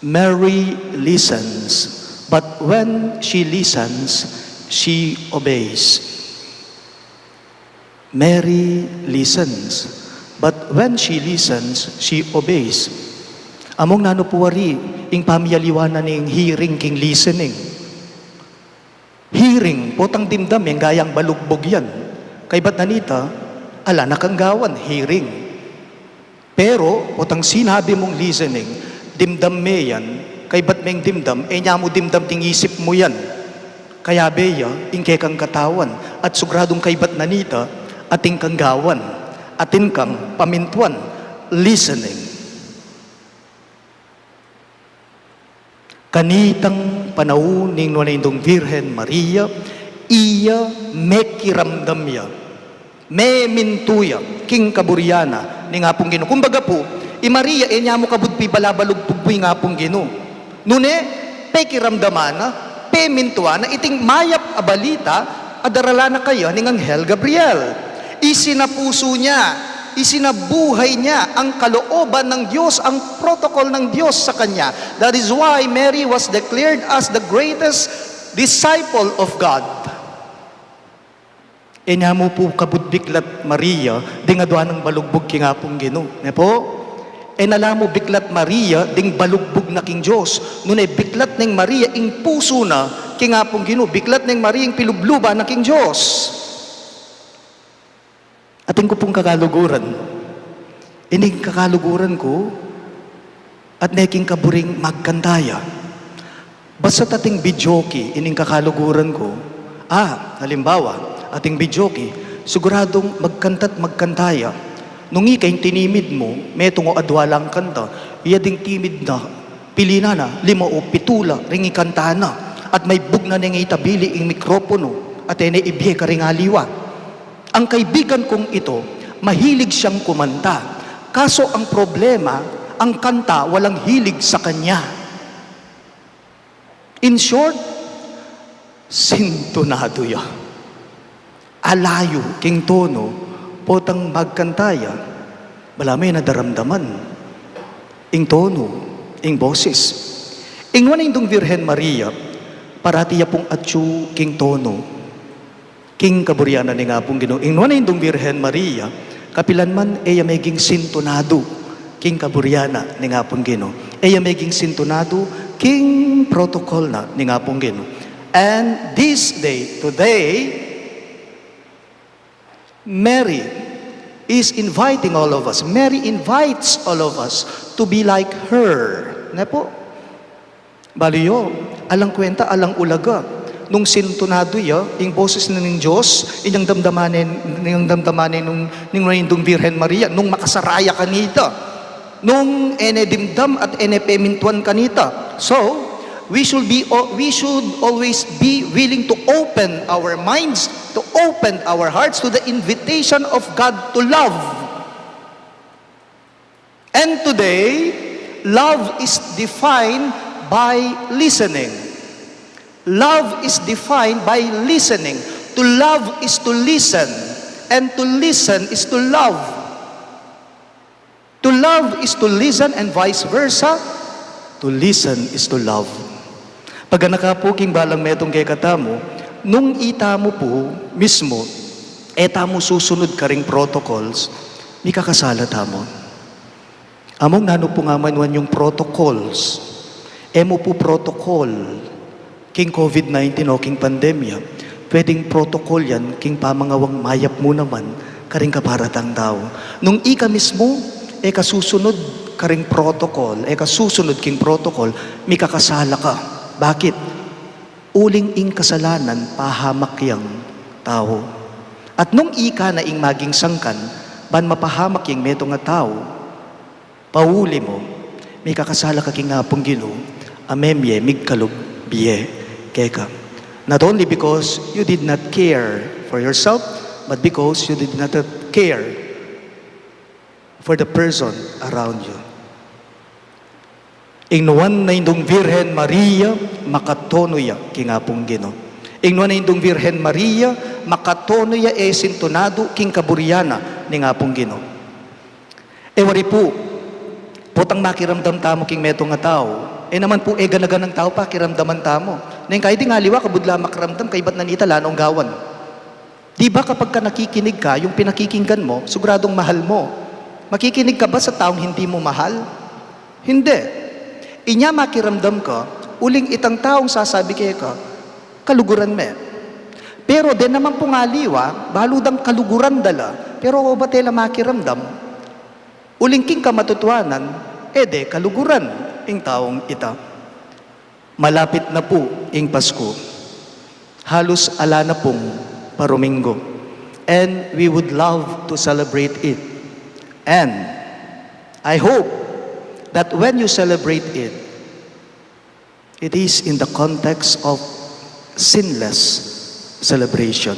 Mary listens, but when she listens, she obeys. Mary listens, but when she listens, she obeys. Among nanu pu wari ing pamiyaliwan na ning hearing king listening? Hearing, potang dimdam, e gayang balugbug yan. Kaybat na nita, ala na kang gawan, hearing. Pero potang sinabi mung listening, dimdam me yan, kaybat meng dimdam, e nya mu dimdam ding isip mu yan. Kayabe ya ing kekang katawan, at siguradung kaybat na nita, atin kang gawan, atin kang pamintuan, listening. Kanitang panaun ning Nuan a Indung Virgen Maria, iya mekiramdam ya, memintu ya king kaburian na ning Apung Ginu. Kumbaga pu, i Maria, e nya mu kabud pibalabalugbug pu ing Apung Ginu. Nune, pekiramdaman na, pemintuan na iting mayap a balita a daralan na kaya ning Anghel Gabriel. Isinapusu nya, isinabuhay nya ing kalooban ng Diyos, ang protocol ng Diyos sa kanya. That is why Mary was declared as the greatest disciple of God. E nya mu pu kabud biklat Maria ding adwa nang balugbug king Apung Ginu, ne pu? E na la mu biklat Maria ding balugbug na king Dios. Nune biklat neng Maria ing pusu na king Apung Ginu, biklat neng Maria ing pilubluban na king Dios. Atin ku pung kakaluguran. Ining kakaluguran ku, at ne king kaburing magkanta ya. Basta ating videoke, ining kakaluguran ku. Ah, halimbawa, ating videoke, siguradung magkanta't magkanta ya. Nung ika ing tinimid mu, metung o adwa lang kanta, iya ding timid na, pili na na, lima o pitu la ring ikanta na, at maibug na neng itabili ing mikropono, at e ne ibie karing aliwa. Ang kaibigan kong ito, mahilig siyang kumanta. Kaso ang problema, ang kanta walang hilig sa kanya. In short, sintunado ya. Alayu king tono, potang magkanta ya, balamu e na daramdaman ing tono, ing boses. Ing Nuan a Indung Virgen Maria, parati ya pung atyu king tono. King kaburian na ning Apung Ginu. Ing Nuan a Indung Virgen Maria, kapilan man e ya meging sintunado king kaburian na ning Apung Ginu. E ya meging sintunado king protocol na ning Apung Ginu. And this day, today, Mary is inviting all of us. Mary invites all of us to be like her. Ne pu? Balu yu, alang kwenta, alang ulaga. Nung sintunado ya ing boses na ning Dios, inyang damdaman ne, inyang damdaman ne nung, ning Nuan a Indung Virgen Maria, nung makasaraya kanita, nung e ne dimdam at e ne pemintuan kanita. So, we should be, we should always be willing to open our minds, to open our hearts to the invitation of God to love. And today, love is defined by listening. Love is defined by listening. To love is to listen, and to listen is to love. To love is to listen, and vice versa. To listen is to love. Paganaka pu king balang metung kekatamu, nung itamu pu mismu e tamu susunud karing protocols, mikakasala tamu. Among nanu pu nga man nuan yung protocols? E mu pu protocol king covid nineteen o king pandemya. Pwedeng protocol yan king pamangawang mayap mu naman karing kaparatang tau. Nung ika mismu e ka susunud karing protocol, e ka susunud king protocol, mikakasala ka. Bakit? Uling ing kasalanan pahamak yang tau. At nung ika na ing maging sangkan, ban mapahamak yang metung a tau, pauli mu, mikakasala ka king Apung Ginu, a memye migkalub bie keka. Not only because you did not care for yourself, but because you did not care for the person around you. Ing nuan na indung Virgen Maria, makatonu ya king Apung Ginu. Ing nuan na indung Virgen Maria, makatonu ya, e sintunadu king kaburian na ning Apung Ginu. E wari pu, potang makiramdam tamu king metung a tau, e naman pu e gana-ganang tau pakiramdaman tamu. Neng kayi ding aliwa kabud la makiramdam, kaybat na nita la nung gawan. Di ba kapag ka nakikinig ka, yung pinakikinggan mo, siguradong mahal mo. Makikinig ka ba sa taong hindi mo mahal? Hindi. Inya makiramdam ka, uling itang taong sasabi keka, kaluguran me. Pero den naman pung aliwa, balu dang kaluguran da la, pero o ba te la makiramdam? Uling king kamatutuanan, e de kaluguran ing taong ita. Malapit na pu ing Pasku. Halus ala na pung paruminggu. And we would love to celebrate it. And I hope that when you celebrate it, it is in the context of sinless celebration.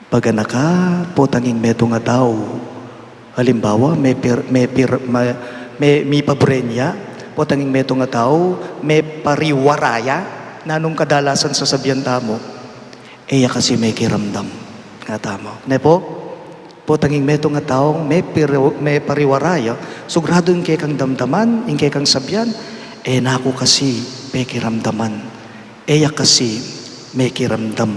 Paganaka, potang ing metung a tau, halimbawa, me pir-, me pir-, ma-, me, mipabre ne ya, potang ing metung a tau, mepariwara ya, nanung kadalasan sasabian tamu, e ya kasi mekiramdam. Nga tamu. Ne pu? Potang ing metung a tau, mepir-, mepariwara ya, suguradu ing kekang damdaman, ing kekang sabian, e na ku kasi pekiramdaman. E ya kasi mekiramdam,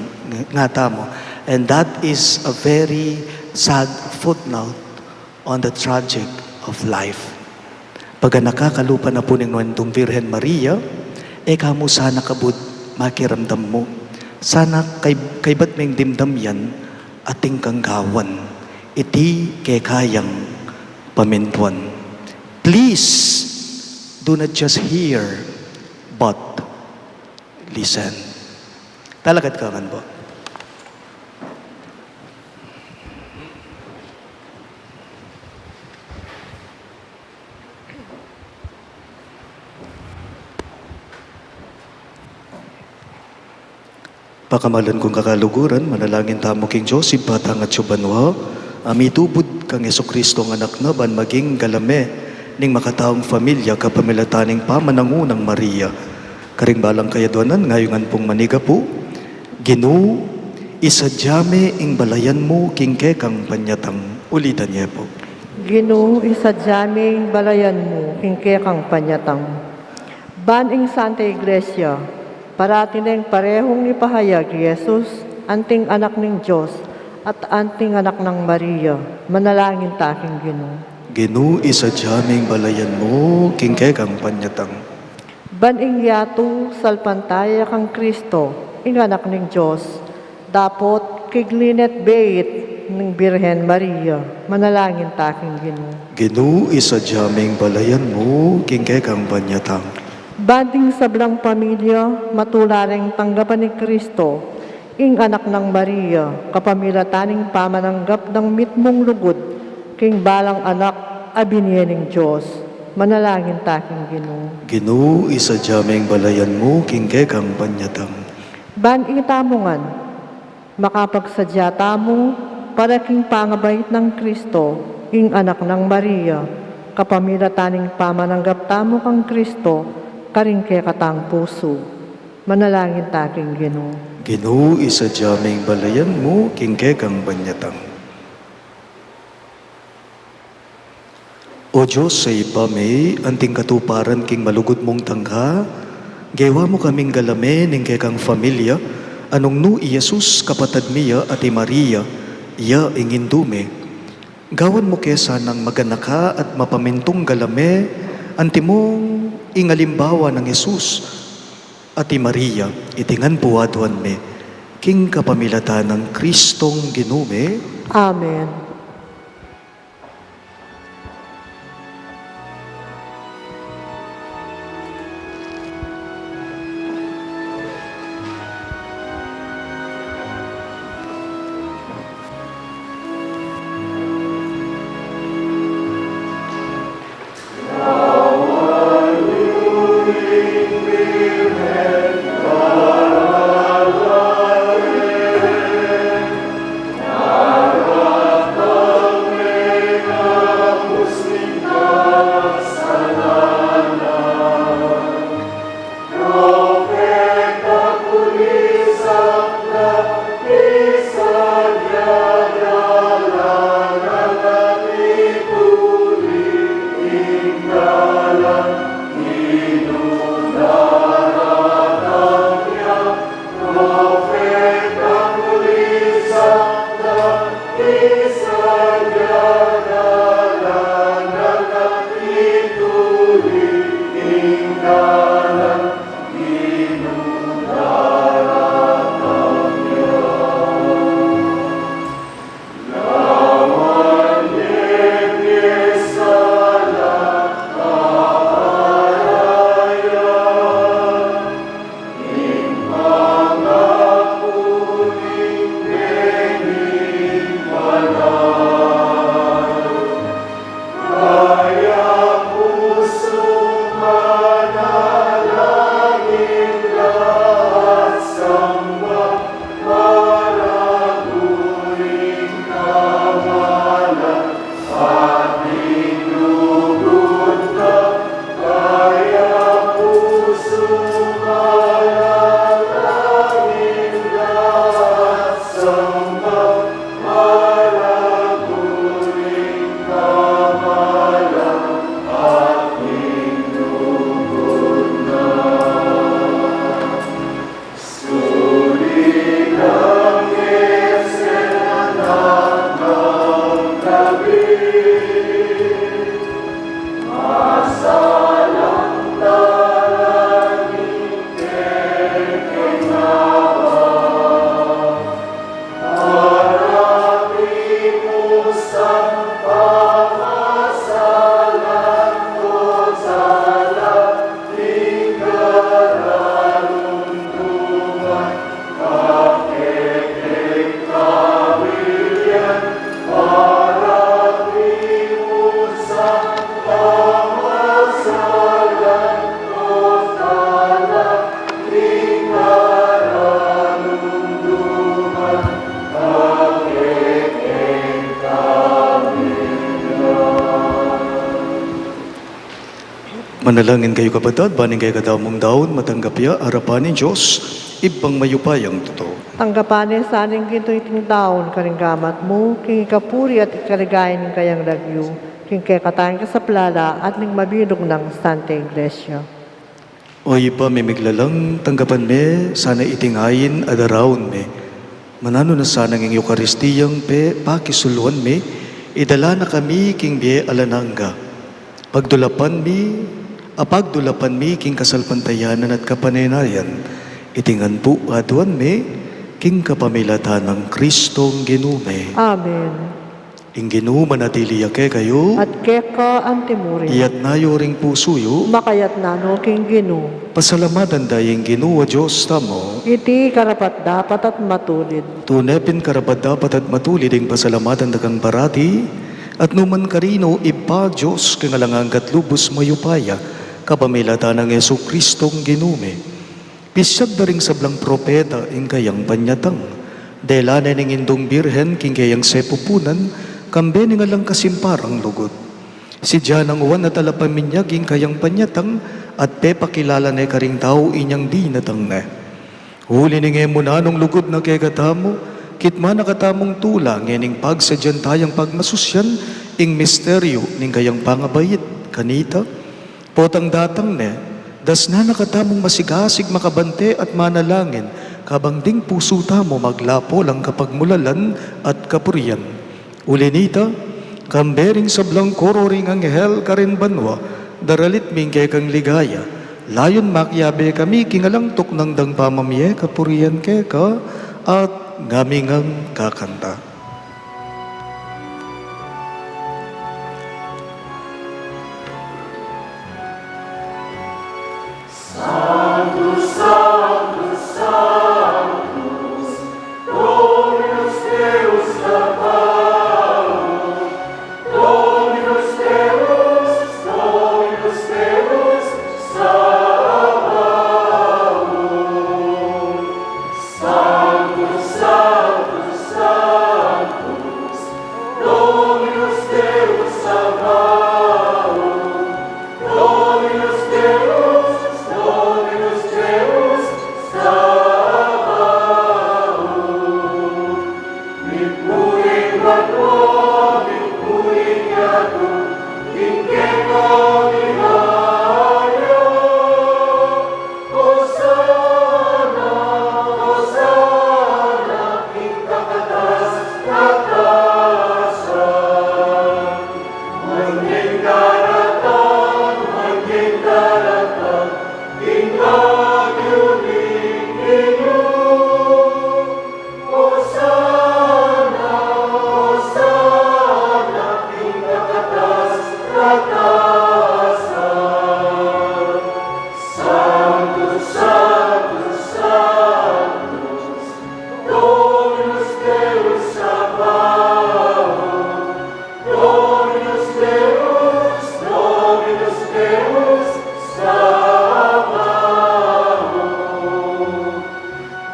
nga tamu. And that is a very sad footnote on the tragic of life. Paganaka, kalupa na pu ning nuan tung Virgen Maria, e ka mu sana kabud makiramdam mu. Sana kay-, kaybat meng dimdam yan, atin kang gawan iti kekayang pamintuan. Please, do not just hear, but listen. Talakad ka ngan pu. Pakamalan kung kakaluguran, manalangin tamu king Dios, Ibpa tang atsu banua, a mitubud kang Jesucristo a Anak na, ban maging galame ning makataung familia kapamilatan ning pamanangunang Maria. Karing balang kayadwanan, ngayungan pung manigapu, Ginu, isadia me ing balayan mu king kekang panyatang. Ulitan ye pu. Ginu, isadia me ing balayan mu king kekang panyatang. Ban ing Santa Iglesia, parati neng parehung ipahayag i Jesus, anting anak ning Dios, at anting anak nang Maria, manalangin ta king Ginu. Ginu, isadia me ing balayan mu king kekang panyatang. Ban ing yatu salpantaya kang Cristo, ing Anak ning Dios, dapot kiglinit beit ning Birhen Maria, manalangin ta king Ginu. Ginu, isadia me ing balayan mu king kekang panyatang. Ban ding sablang pamilya matula reng tanggapan i Cristo, ing Anak nang Maria, kapamilatan ning pamananggap nang mitmung lugud king balang anak a binie ning Dios, manalangin ta king Ginu. Ginu, isadia me ing balayan mu king kekang panyatang. Ban itamu ngan makapagsadia tamu para king pangabait nang Cristo, ing Anak nang Maria, kapamilatan ning pamananggap tamu kang Cristo karing kekatang pusu. Manalangin ta king Ginu. Ginu, isadia me ing balayan mu king kekang panyatang. O Dios a Ibpa mi, anting katuparan king malugud mung tangka, gewa mu kaming galame ning kekang familia, a nung nu i Jesus kapatad mi ya at i Maria, iya ing indu mi. Gawan mu ke sanang maganaka at mapamintung galame, antimong ing alimbawa nang Jesus at i Maria, iti ngan pu aduan mi, king kapamilatan nang Cristong Ginu mi. Amen. Manalangin kayu, kapatad, ban ing kekatamung daun matanggap ya arapan ning Dios, Ibpang mayupayang tutu. Tanggapan na sana ning gintu iting daun karing gamat mu, king ikapuri at ikaligaya ning kayang lagyu, king kekatang kasaplalan at ning mabilug nang Santa Iglesia. O Ibpa ming miglalang, tanggapan me sana iting ain a daraun mi. Mananu na sana ing Eukaristiyang pepakisuluan mi, idala na kami king bie alang angga. Pagdulapan mi, a pagdulapan mi king kasalpantayanan at kapanenayan. Iti ngan pu aduan mi, king kapamilatan nang Kristong Ginu mi. Amen. Ing Ginu manatili ya kekayu. At keka antimurin. Iyatas yu ring pusu yu. Makayatas no king Ginu. Pasalamatan da ing Ginu a Dios tamu. Iti karapat-dapat at matulid. Tune pin karapat-dapat at matulid ing pasalamatan da kang parati, at nukarin man, Ibpa, Dios king alang angga at lubus mayupaya, kapamilatan nang Jesucristong Ginu mi. Pisyag da ring sablang propeta ing kayang panyatang. Dela ne ning Indung Birhen king kayang sepupunan, kambe ning alang kasimparang lugud. Sidya nang Juan a Talapaminyag ing kayang panyatang, at pepakilala ne karing tau inyang dinatang ne. Uli ning e mu nanung lugud na kekatamu, kitman na katamung tula ngening pagsadyan tayang pagmasusyan ing misteryu ning kayang pangabait kanita. Potang datang ne, dasnan na katamung masigasig makabante at manalangin, kabang ding pusu tamu maglapo lang kapagmulalan at kapurian. Uli nita, kambe ring sablang koro ring anghel karin banua, daralit mi ing kekang ligaya, layun makiabe kami king alang tuknang dang pamamie kapurian keka, at ngami ngang kakanta. Sanctus, Sanctus, Sanctus, Dominus Deus Sabaoth, Dominus Deus, Dominus Deus Sabaoth. Mipuri ing banua, mipuri ing yatu, ing kekang ligaya. Hosana, Hosana, king kakatas-katasan. Manyang daratang, manyang daratang, king lagyu ning Ginu. Hosana, Hosana, king kakatas-katasan. Sanctus, Sanctus, Sanctus, Dominus Deus Sabaoth, Dominus Deus, Dominus Deus Sabaoth,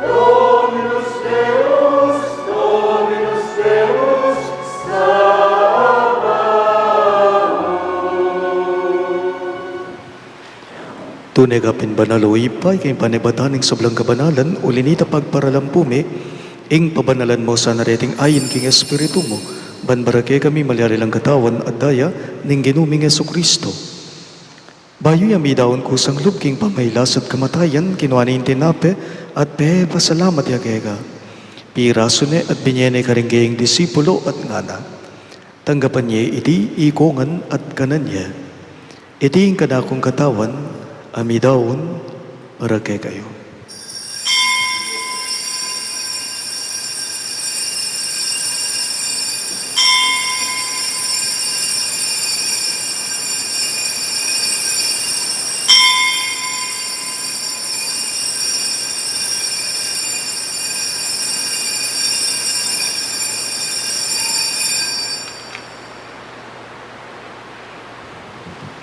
Dominus Deus, Dominus Deus Sabaoth. Tune ka pin banal, o Ibpa, ika ing panibatan ning sablang kabanalan, uli nita pagparalampu mi ing pabanalan mu sana reting ain king Espiritu mu, ban bara kekami malyari lang katawan at daya ning Ginu ming Jesucristo. Bayu ya midaun kusang lub king pamailas at kamatayan, kinua ne ing tinape at pepasalamat ya keka. Pirasu ne at binye ne karing kayang disipulo at ngana: Tanggapan ye iti ikongan at kanan ye. Iti ing kanakung katawan a midaun para kekayu.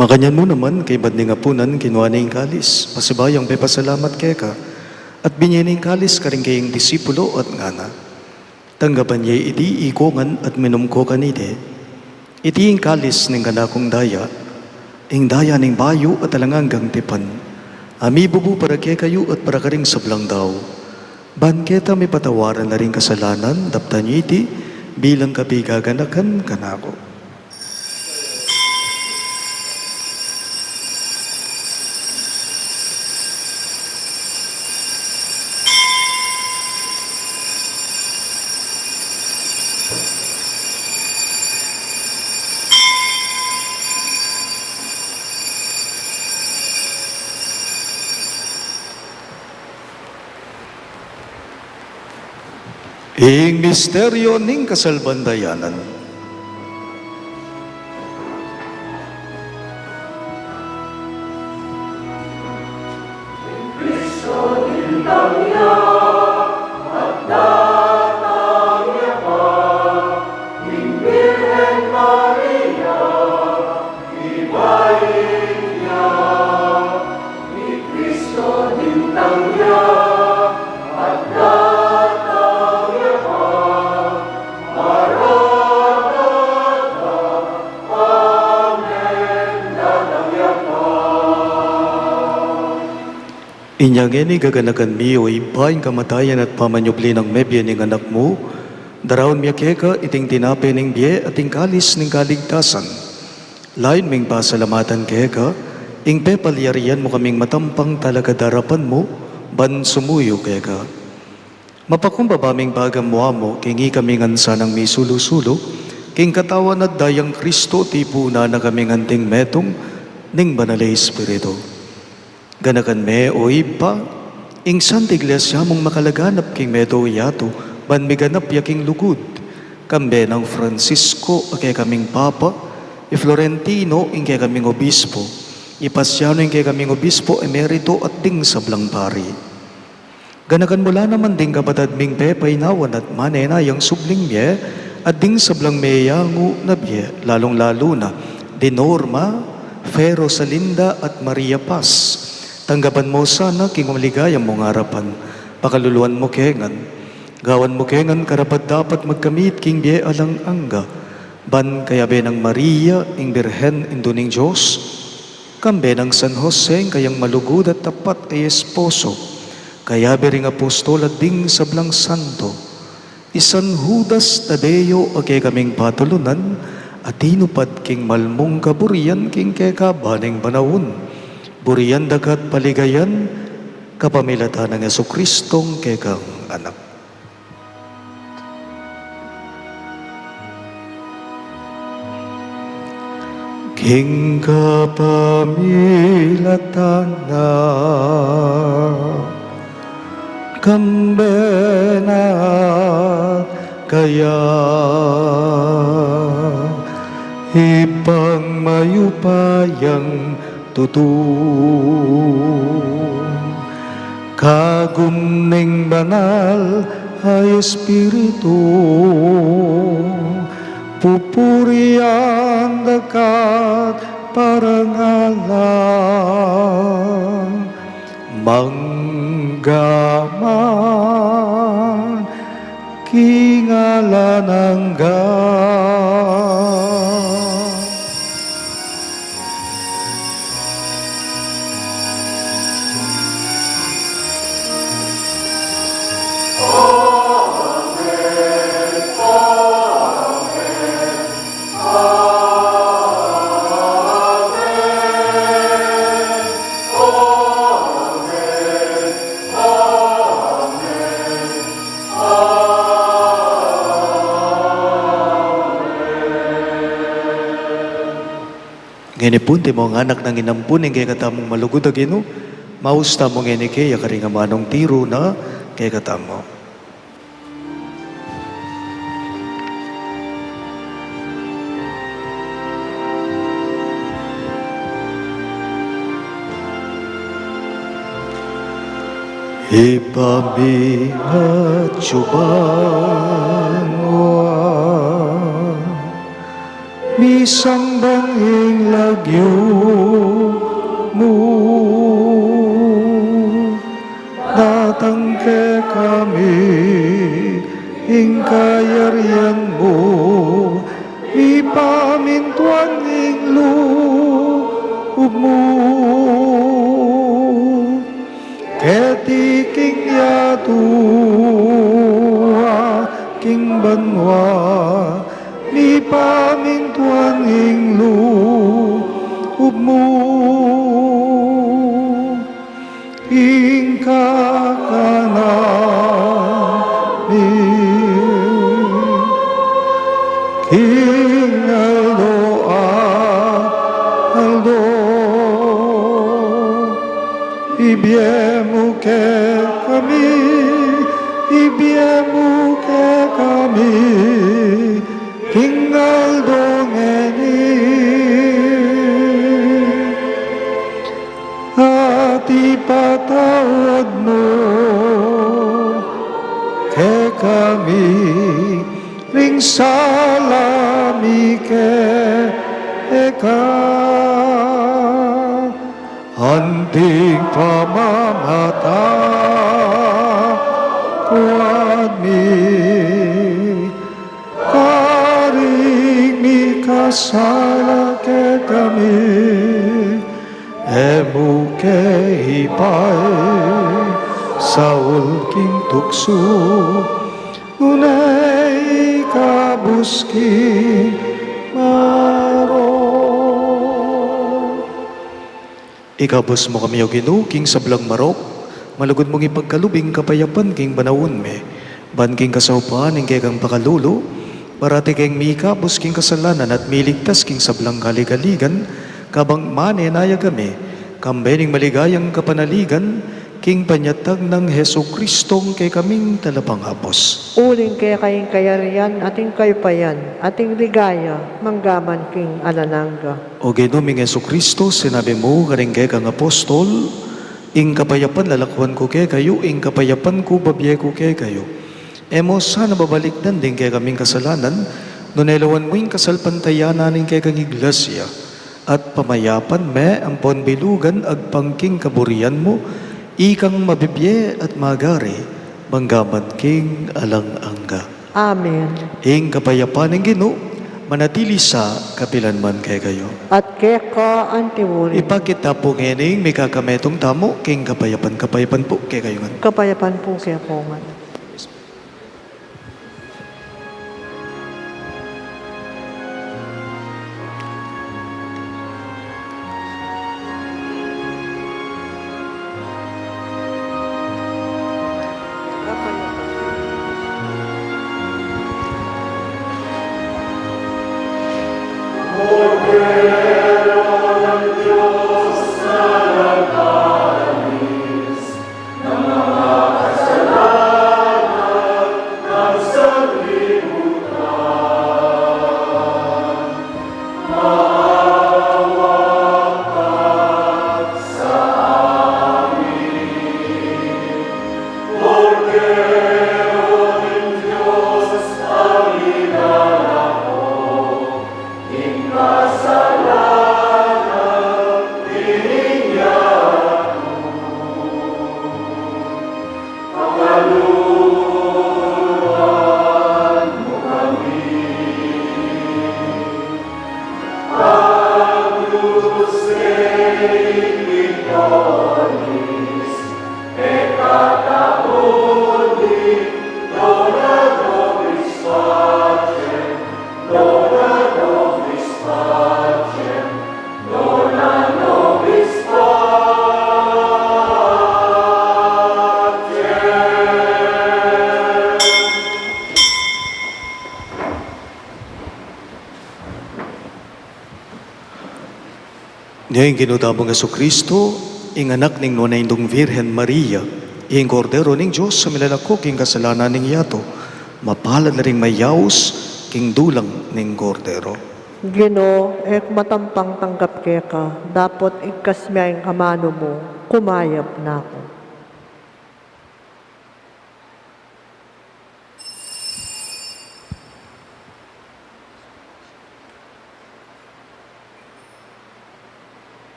Makanyan mu naman, kaybat ning apunan, kinua ne ing kalis, pasibayu yang pepasalamat keka, at binye ne ing kalis karing kayang disipulo at ngana: Tanggapan ye iti ikongan at minum ko kaniti. Iti ing kalis ning kanakung daya Ing daya ning bayu at alang anggang tipan, a mibubu para kekayu at para karing sablang tau. Ban keta mipatawaran la ring kasalanan, daptan yu iti bilang kapigaganakan kanaku. Ing misteryo ning kasalpantayanan. Inya ngeni, gaganakan mi, o Ibpa, ing kamatayan at pamanyubli nang mebie ning Anak mu, daraun mi keka iting tinape ning bie at ing kalis ning kaligtasan. Layun ming pasalamatan keka ing pepalyarian mu kaming matampang talakad king arapan mu ban sumuyu keka. Mapakumbaba ming pagamuan mu king ikami ngan sanang misulu-sulu king Katawan at Dayang Kristo, tipunan na kaming anting metung ning Banal a Espiritu. Ganakan me, o Ibpa, ing Santa Iglesia mung makalaganap king meto yatu, ban miganap ya king lugud, kambe nang Francisco a kekaming Papa, i Florentino ing kekaming Obispo, i Pasiano ing kekaming Obispo Emerito at ding sablang pari. Ganakan mu la naman ding kapatad ming pepainawan at manenayang subling mie, at ding sablang meyangu na bie, lalung-lalu na di Norma, Fe, Rosalinda, at Maria Paz. Tanggapan mu sana king maligaya mung arapan, pakaluluan mu ke ngan. Gawan mu ke ngan karapat-dapat magkamit king bie alang angga, ban kayabe nang Maria, ing Birhen, Indu ning Dios, kambe nang San Jose, ing kayang malugud at tapat a esposo, kayabe ring apostol at ding sablang santo, i San Judas Tadeo a kekaming patulunan, a tinupad king malmung kaburian king kekaban ning panaun. Burian da ka at paligayan kapamilatan nang Jesucristong kekang Anak. King kapamilatan na, kambe na kaya, Ibpang mayupayang tutu, kagum ning Banal a Espiritu, pupurian da ka at parangalan, mangga man king alang angga. Ngeni pu, antimong anak nang inampun ning kekatamung malugud a Ginu, maus tamu ngeni keya karing amanung tiru na kekatamu. Ibpa mi, atyu banua, misamban ing lagyu mu, datang kekami ing kayarian mu, mipamintuan ing lub Tua king banua, mipamintuan ing lub mu. Ing kakanan mi king aldo-aldo ibie mu kekami, ibie mu kekami king aldo ngeni. At ipatawad mu kekami ring sala mi keka, anting pamamatawad mi karing mikasala kekami, e mu ke ipaisaul king tuksu, nune ikabus king marok. Ikabus mu kami, O Ginu, king sablang marok, malugud mung ipagkalub ing kapayapan king panaun mi, ban king kasaupan ning kekang pakalulu, parati keng mikabus king kasalanan at miligtas king sablang kaligaligan, kabang manenaya kami kambe ning maligayang kapanaligan, king panyatag nang Jesucristong kekaming Talapangabus. Uling keka ing kayarian at ing kayupayan at ing ligaya, manggaman king alang angga. O Ginu ming Jesucristo, sinabi mu karing kekang apostol, ing kapayapan lalakwan ku kekayu, ing kapayapan ku babie ku kekayu. E mu sana babalikdan ding kekaming kasalanan, nune lawan mu ing kasalpantayanan ning kekang iglesia, at pamayapan me ampon bilugan agpang king kaburian mu, ikang mabibie at magari, manggaman king alang angga. Amen. Ing kapayapan ning Ginu, manatili sa kapilan man kekayu. At keka antimurin. Ipakit ta pu ngening mikakametung tamu king kapayapan, kapayapan pu kekayu ngan. Kapayapan pu kekayu ngan. Nia ing Ginu tamung Jesucristo, ing anak ning Nuan a Indung Virgen Maria, ing Kordero ning Dios a milalako king kasalanan ning yatu. Mapalad la ring mayaus king dulang ning Kordero. Ginu, e ku matampang tanggap keka, dapot igkas me ing amanu mu, kumayap na ku.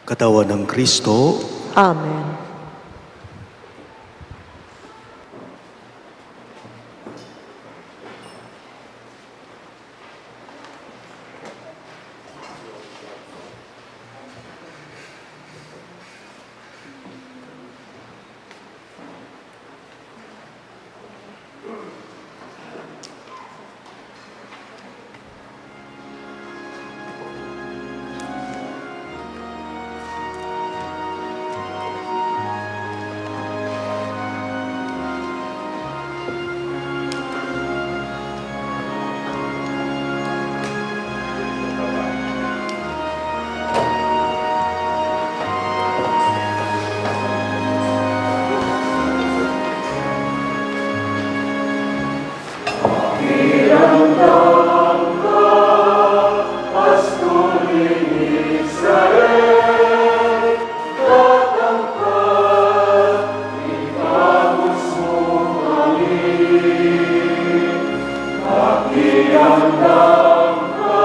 Katawan nang Kristo. Amen. Pastul ning Israel, datang ka, ikabus mu kami. Pakiramdam ka,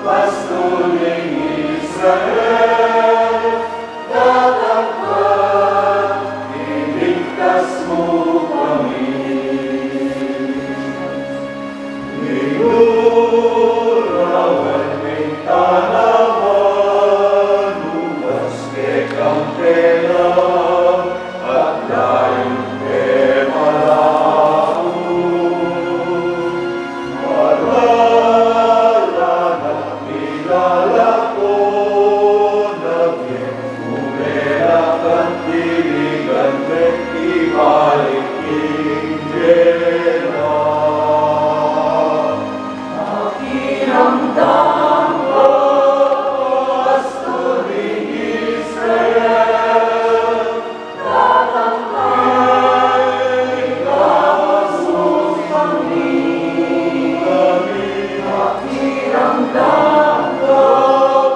Pastul ning Israel, datang ka, iligtas mu kami. Minulawan ning tanaman, ubas kekang tela, at layun ke malaku. Malalan at milalako, na miyemulera kan tiligan me ibalik king tela. Pakiramdam ka, Pastul ning Israel, datang ka, ikabus mu kami. Pakiramdam ka,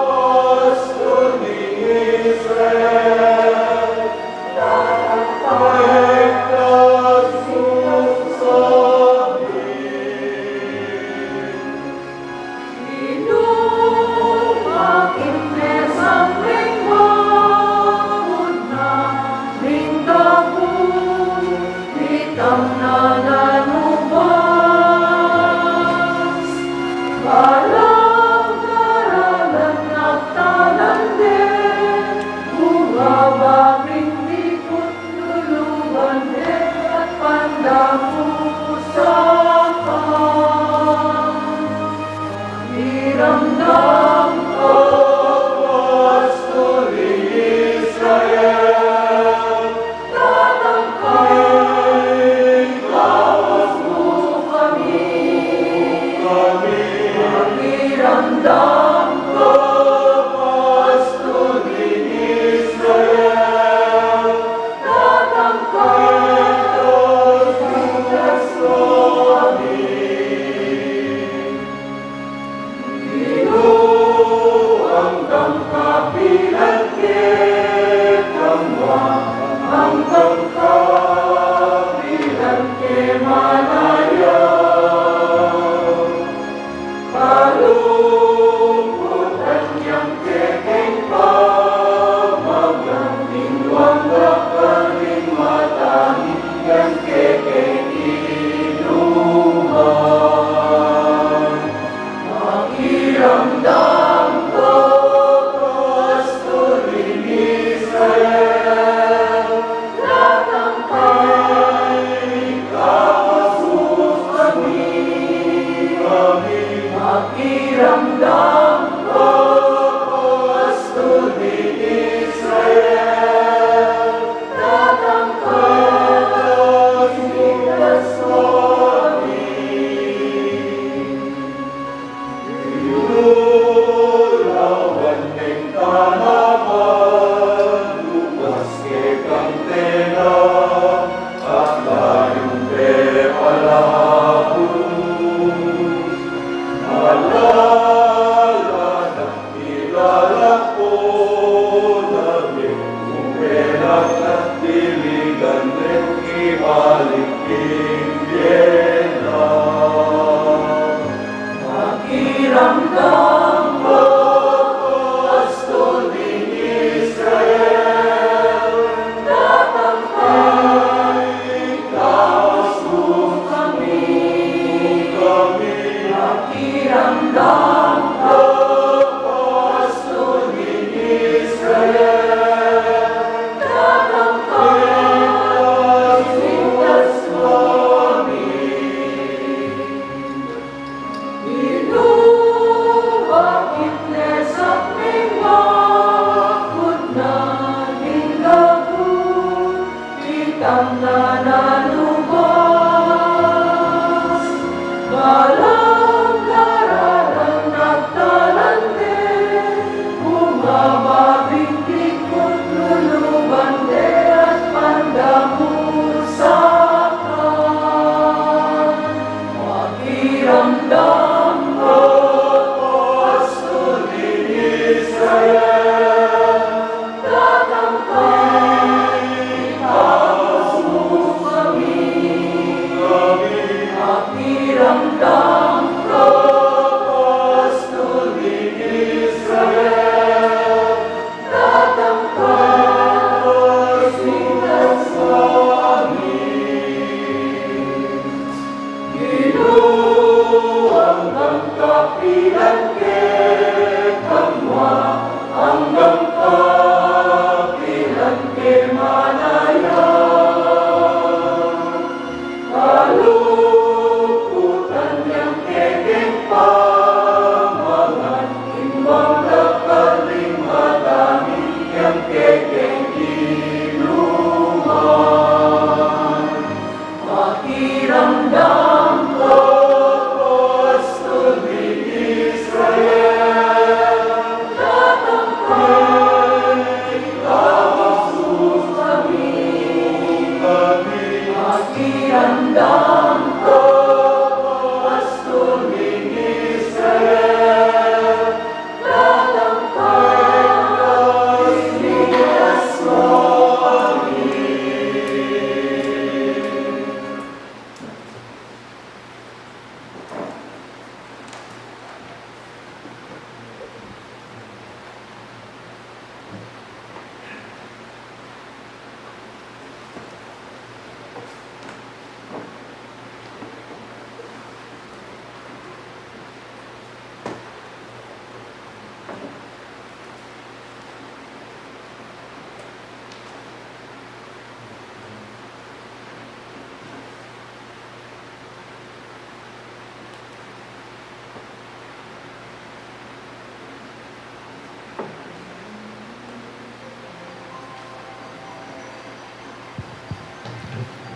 Pastul ning Israel, datang ka, ikabus mu kami. Inu, akin ne sang ring mauna ning gabu, itang nalalubas. Balang karalan at tanan de, bungaba ring diput, luluban de at pandapusan. Pakiramdam ka, Pastul ning Israel, datang ka, ikabus mu kami. Pakiramdam ka, Pastul ning Israel, datang ka, ikabus mu kami. Inu, anggang kapilan ke, anggang kapilan ke malaya. Kalungkutan yang kekeng pamagang, ing luang lakal ning matani yang kekeng inuman. Pakiramdam ka, Pastul ning Israel, datang ka, ikabus mu kami. Pakiramdam ka, Pastul ning Israel, datang ka, ikabus mu kami. Inu, lawan ning tanaman, ubas kekang tela, at layun pepalaku. Ala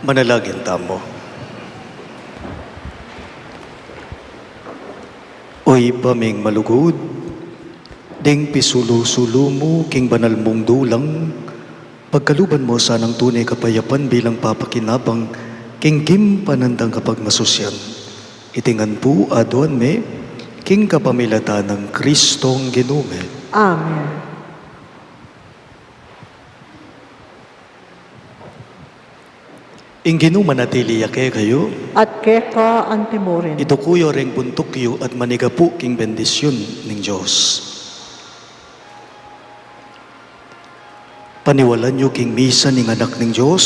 Manalangin tamu. O Ibpa ming malugud, ding pisulu-sulu mu king banal mung dulang, pagkaluban mu sanang tune kapayapan bilang papakinabang king kimpanandang kapagmasusyan. Iti ngan pu aduan mi king kapamilatan nang Kristong Ginu mi. Amen. Ing Ginu manatili ya kekayu. At keka antimurin. Iduku yu ring buntuk yu at manigapu king bendisyun ning Dios. Paniwalan yu king misa ning Anak ning Dios,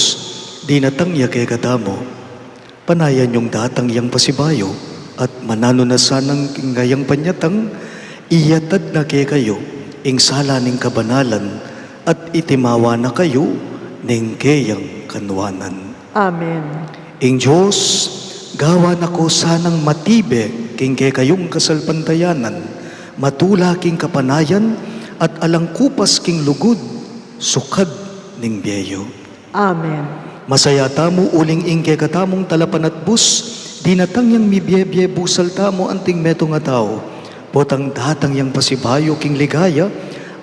dinatang ya kekatamu. Panayan yung datang yang pasibayu, at mananu na sanang king kayang panyatang, iyatad na kekayu ing sala ning kabanalan, at itimawa na kayu ning keyang kanuanan. Amen. Ing Dios, gawan na ko sanang matibe king kekayung kasalpantayanan, matula king kapanayan, at alang kupas king lugud, sukad ning bie yu. Amen. Masaya tamu uling ing kekatamung talapanatbus, dinatang yang mibie-bie busal tamu anting metung a tau. Potang datang yang pasibayu king ligaya,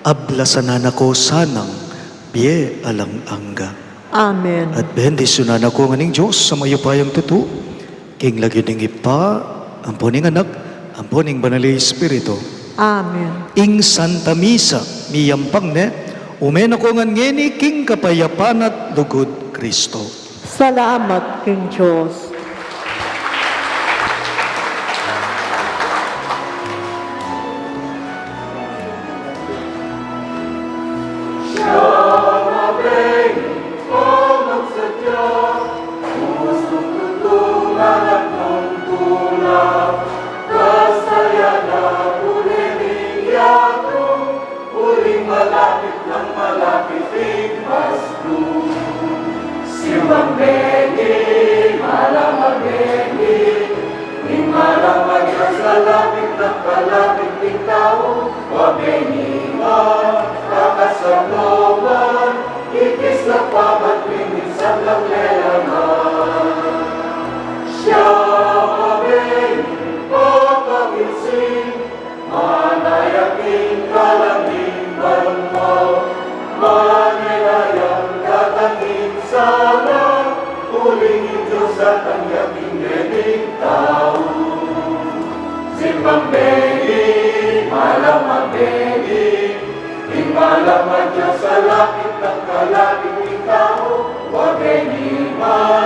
ablasan na ko sanang bie alang angga. Amen. At bendisyunan na ko ngan ning Dios a mayupayang tutu, king lagyu ning Ibpa, ampo ning Anak, ampo ning Banal a Espiritu. Amen. Ing Santa Misa, miyampang ne, ume na ko ngan ngeni king kapayapan at lugud Kristo. Salamat king Dios. Uling malapit nang malapit ing Pasko. Simbang Bengi, malamang Bengi, ing malamang Dios, kalapit nang kalapit ing tau, wa Bengi ma, kakasaluan, ikis na pamat ning sablang lelangan. Siya ma Bengi, pakangisin, manaya king kalangitan mo, manaya yang datang ing sala, uling ing Dios datang ya king metung a tau. Simbang Bengi, malamang Bengi, ing malamang Dios, kalapit nang kalapit ing tau, wa Bengi ma,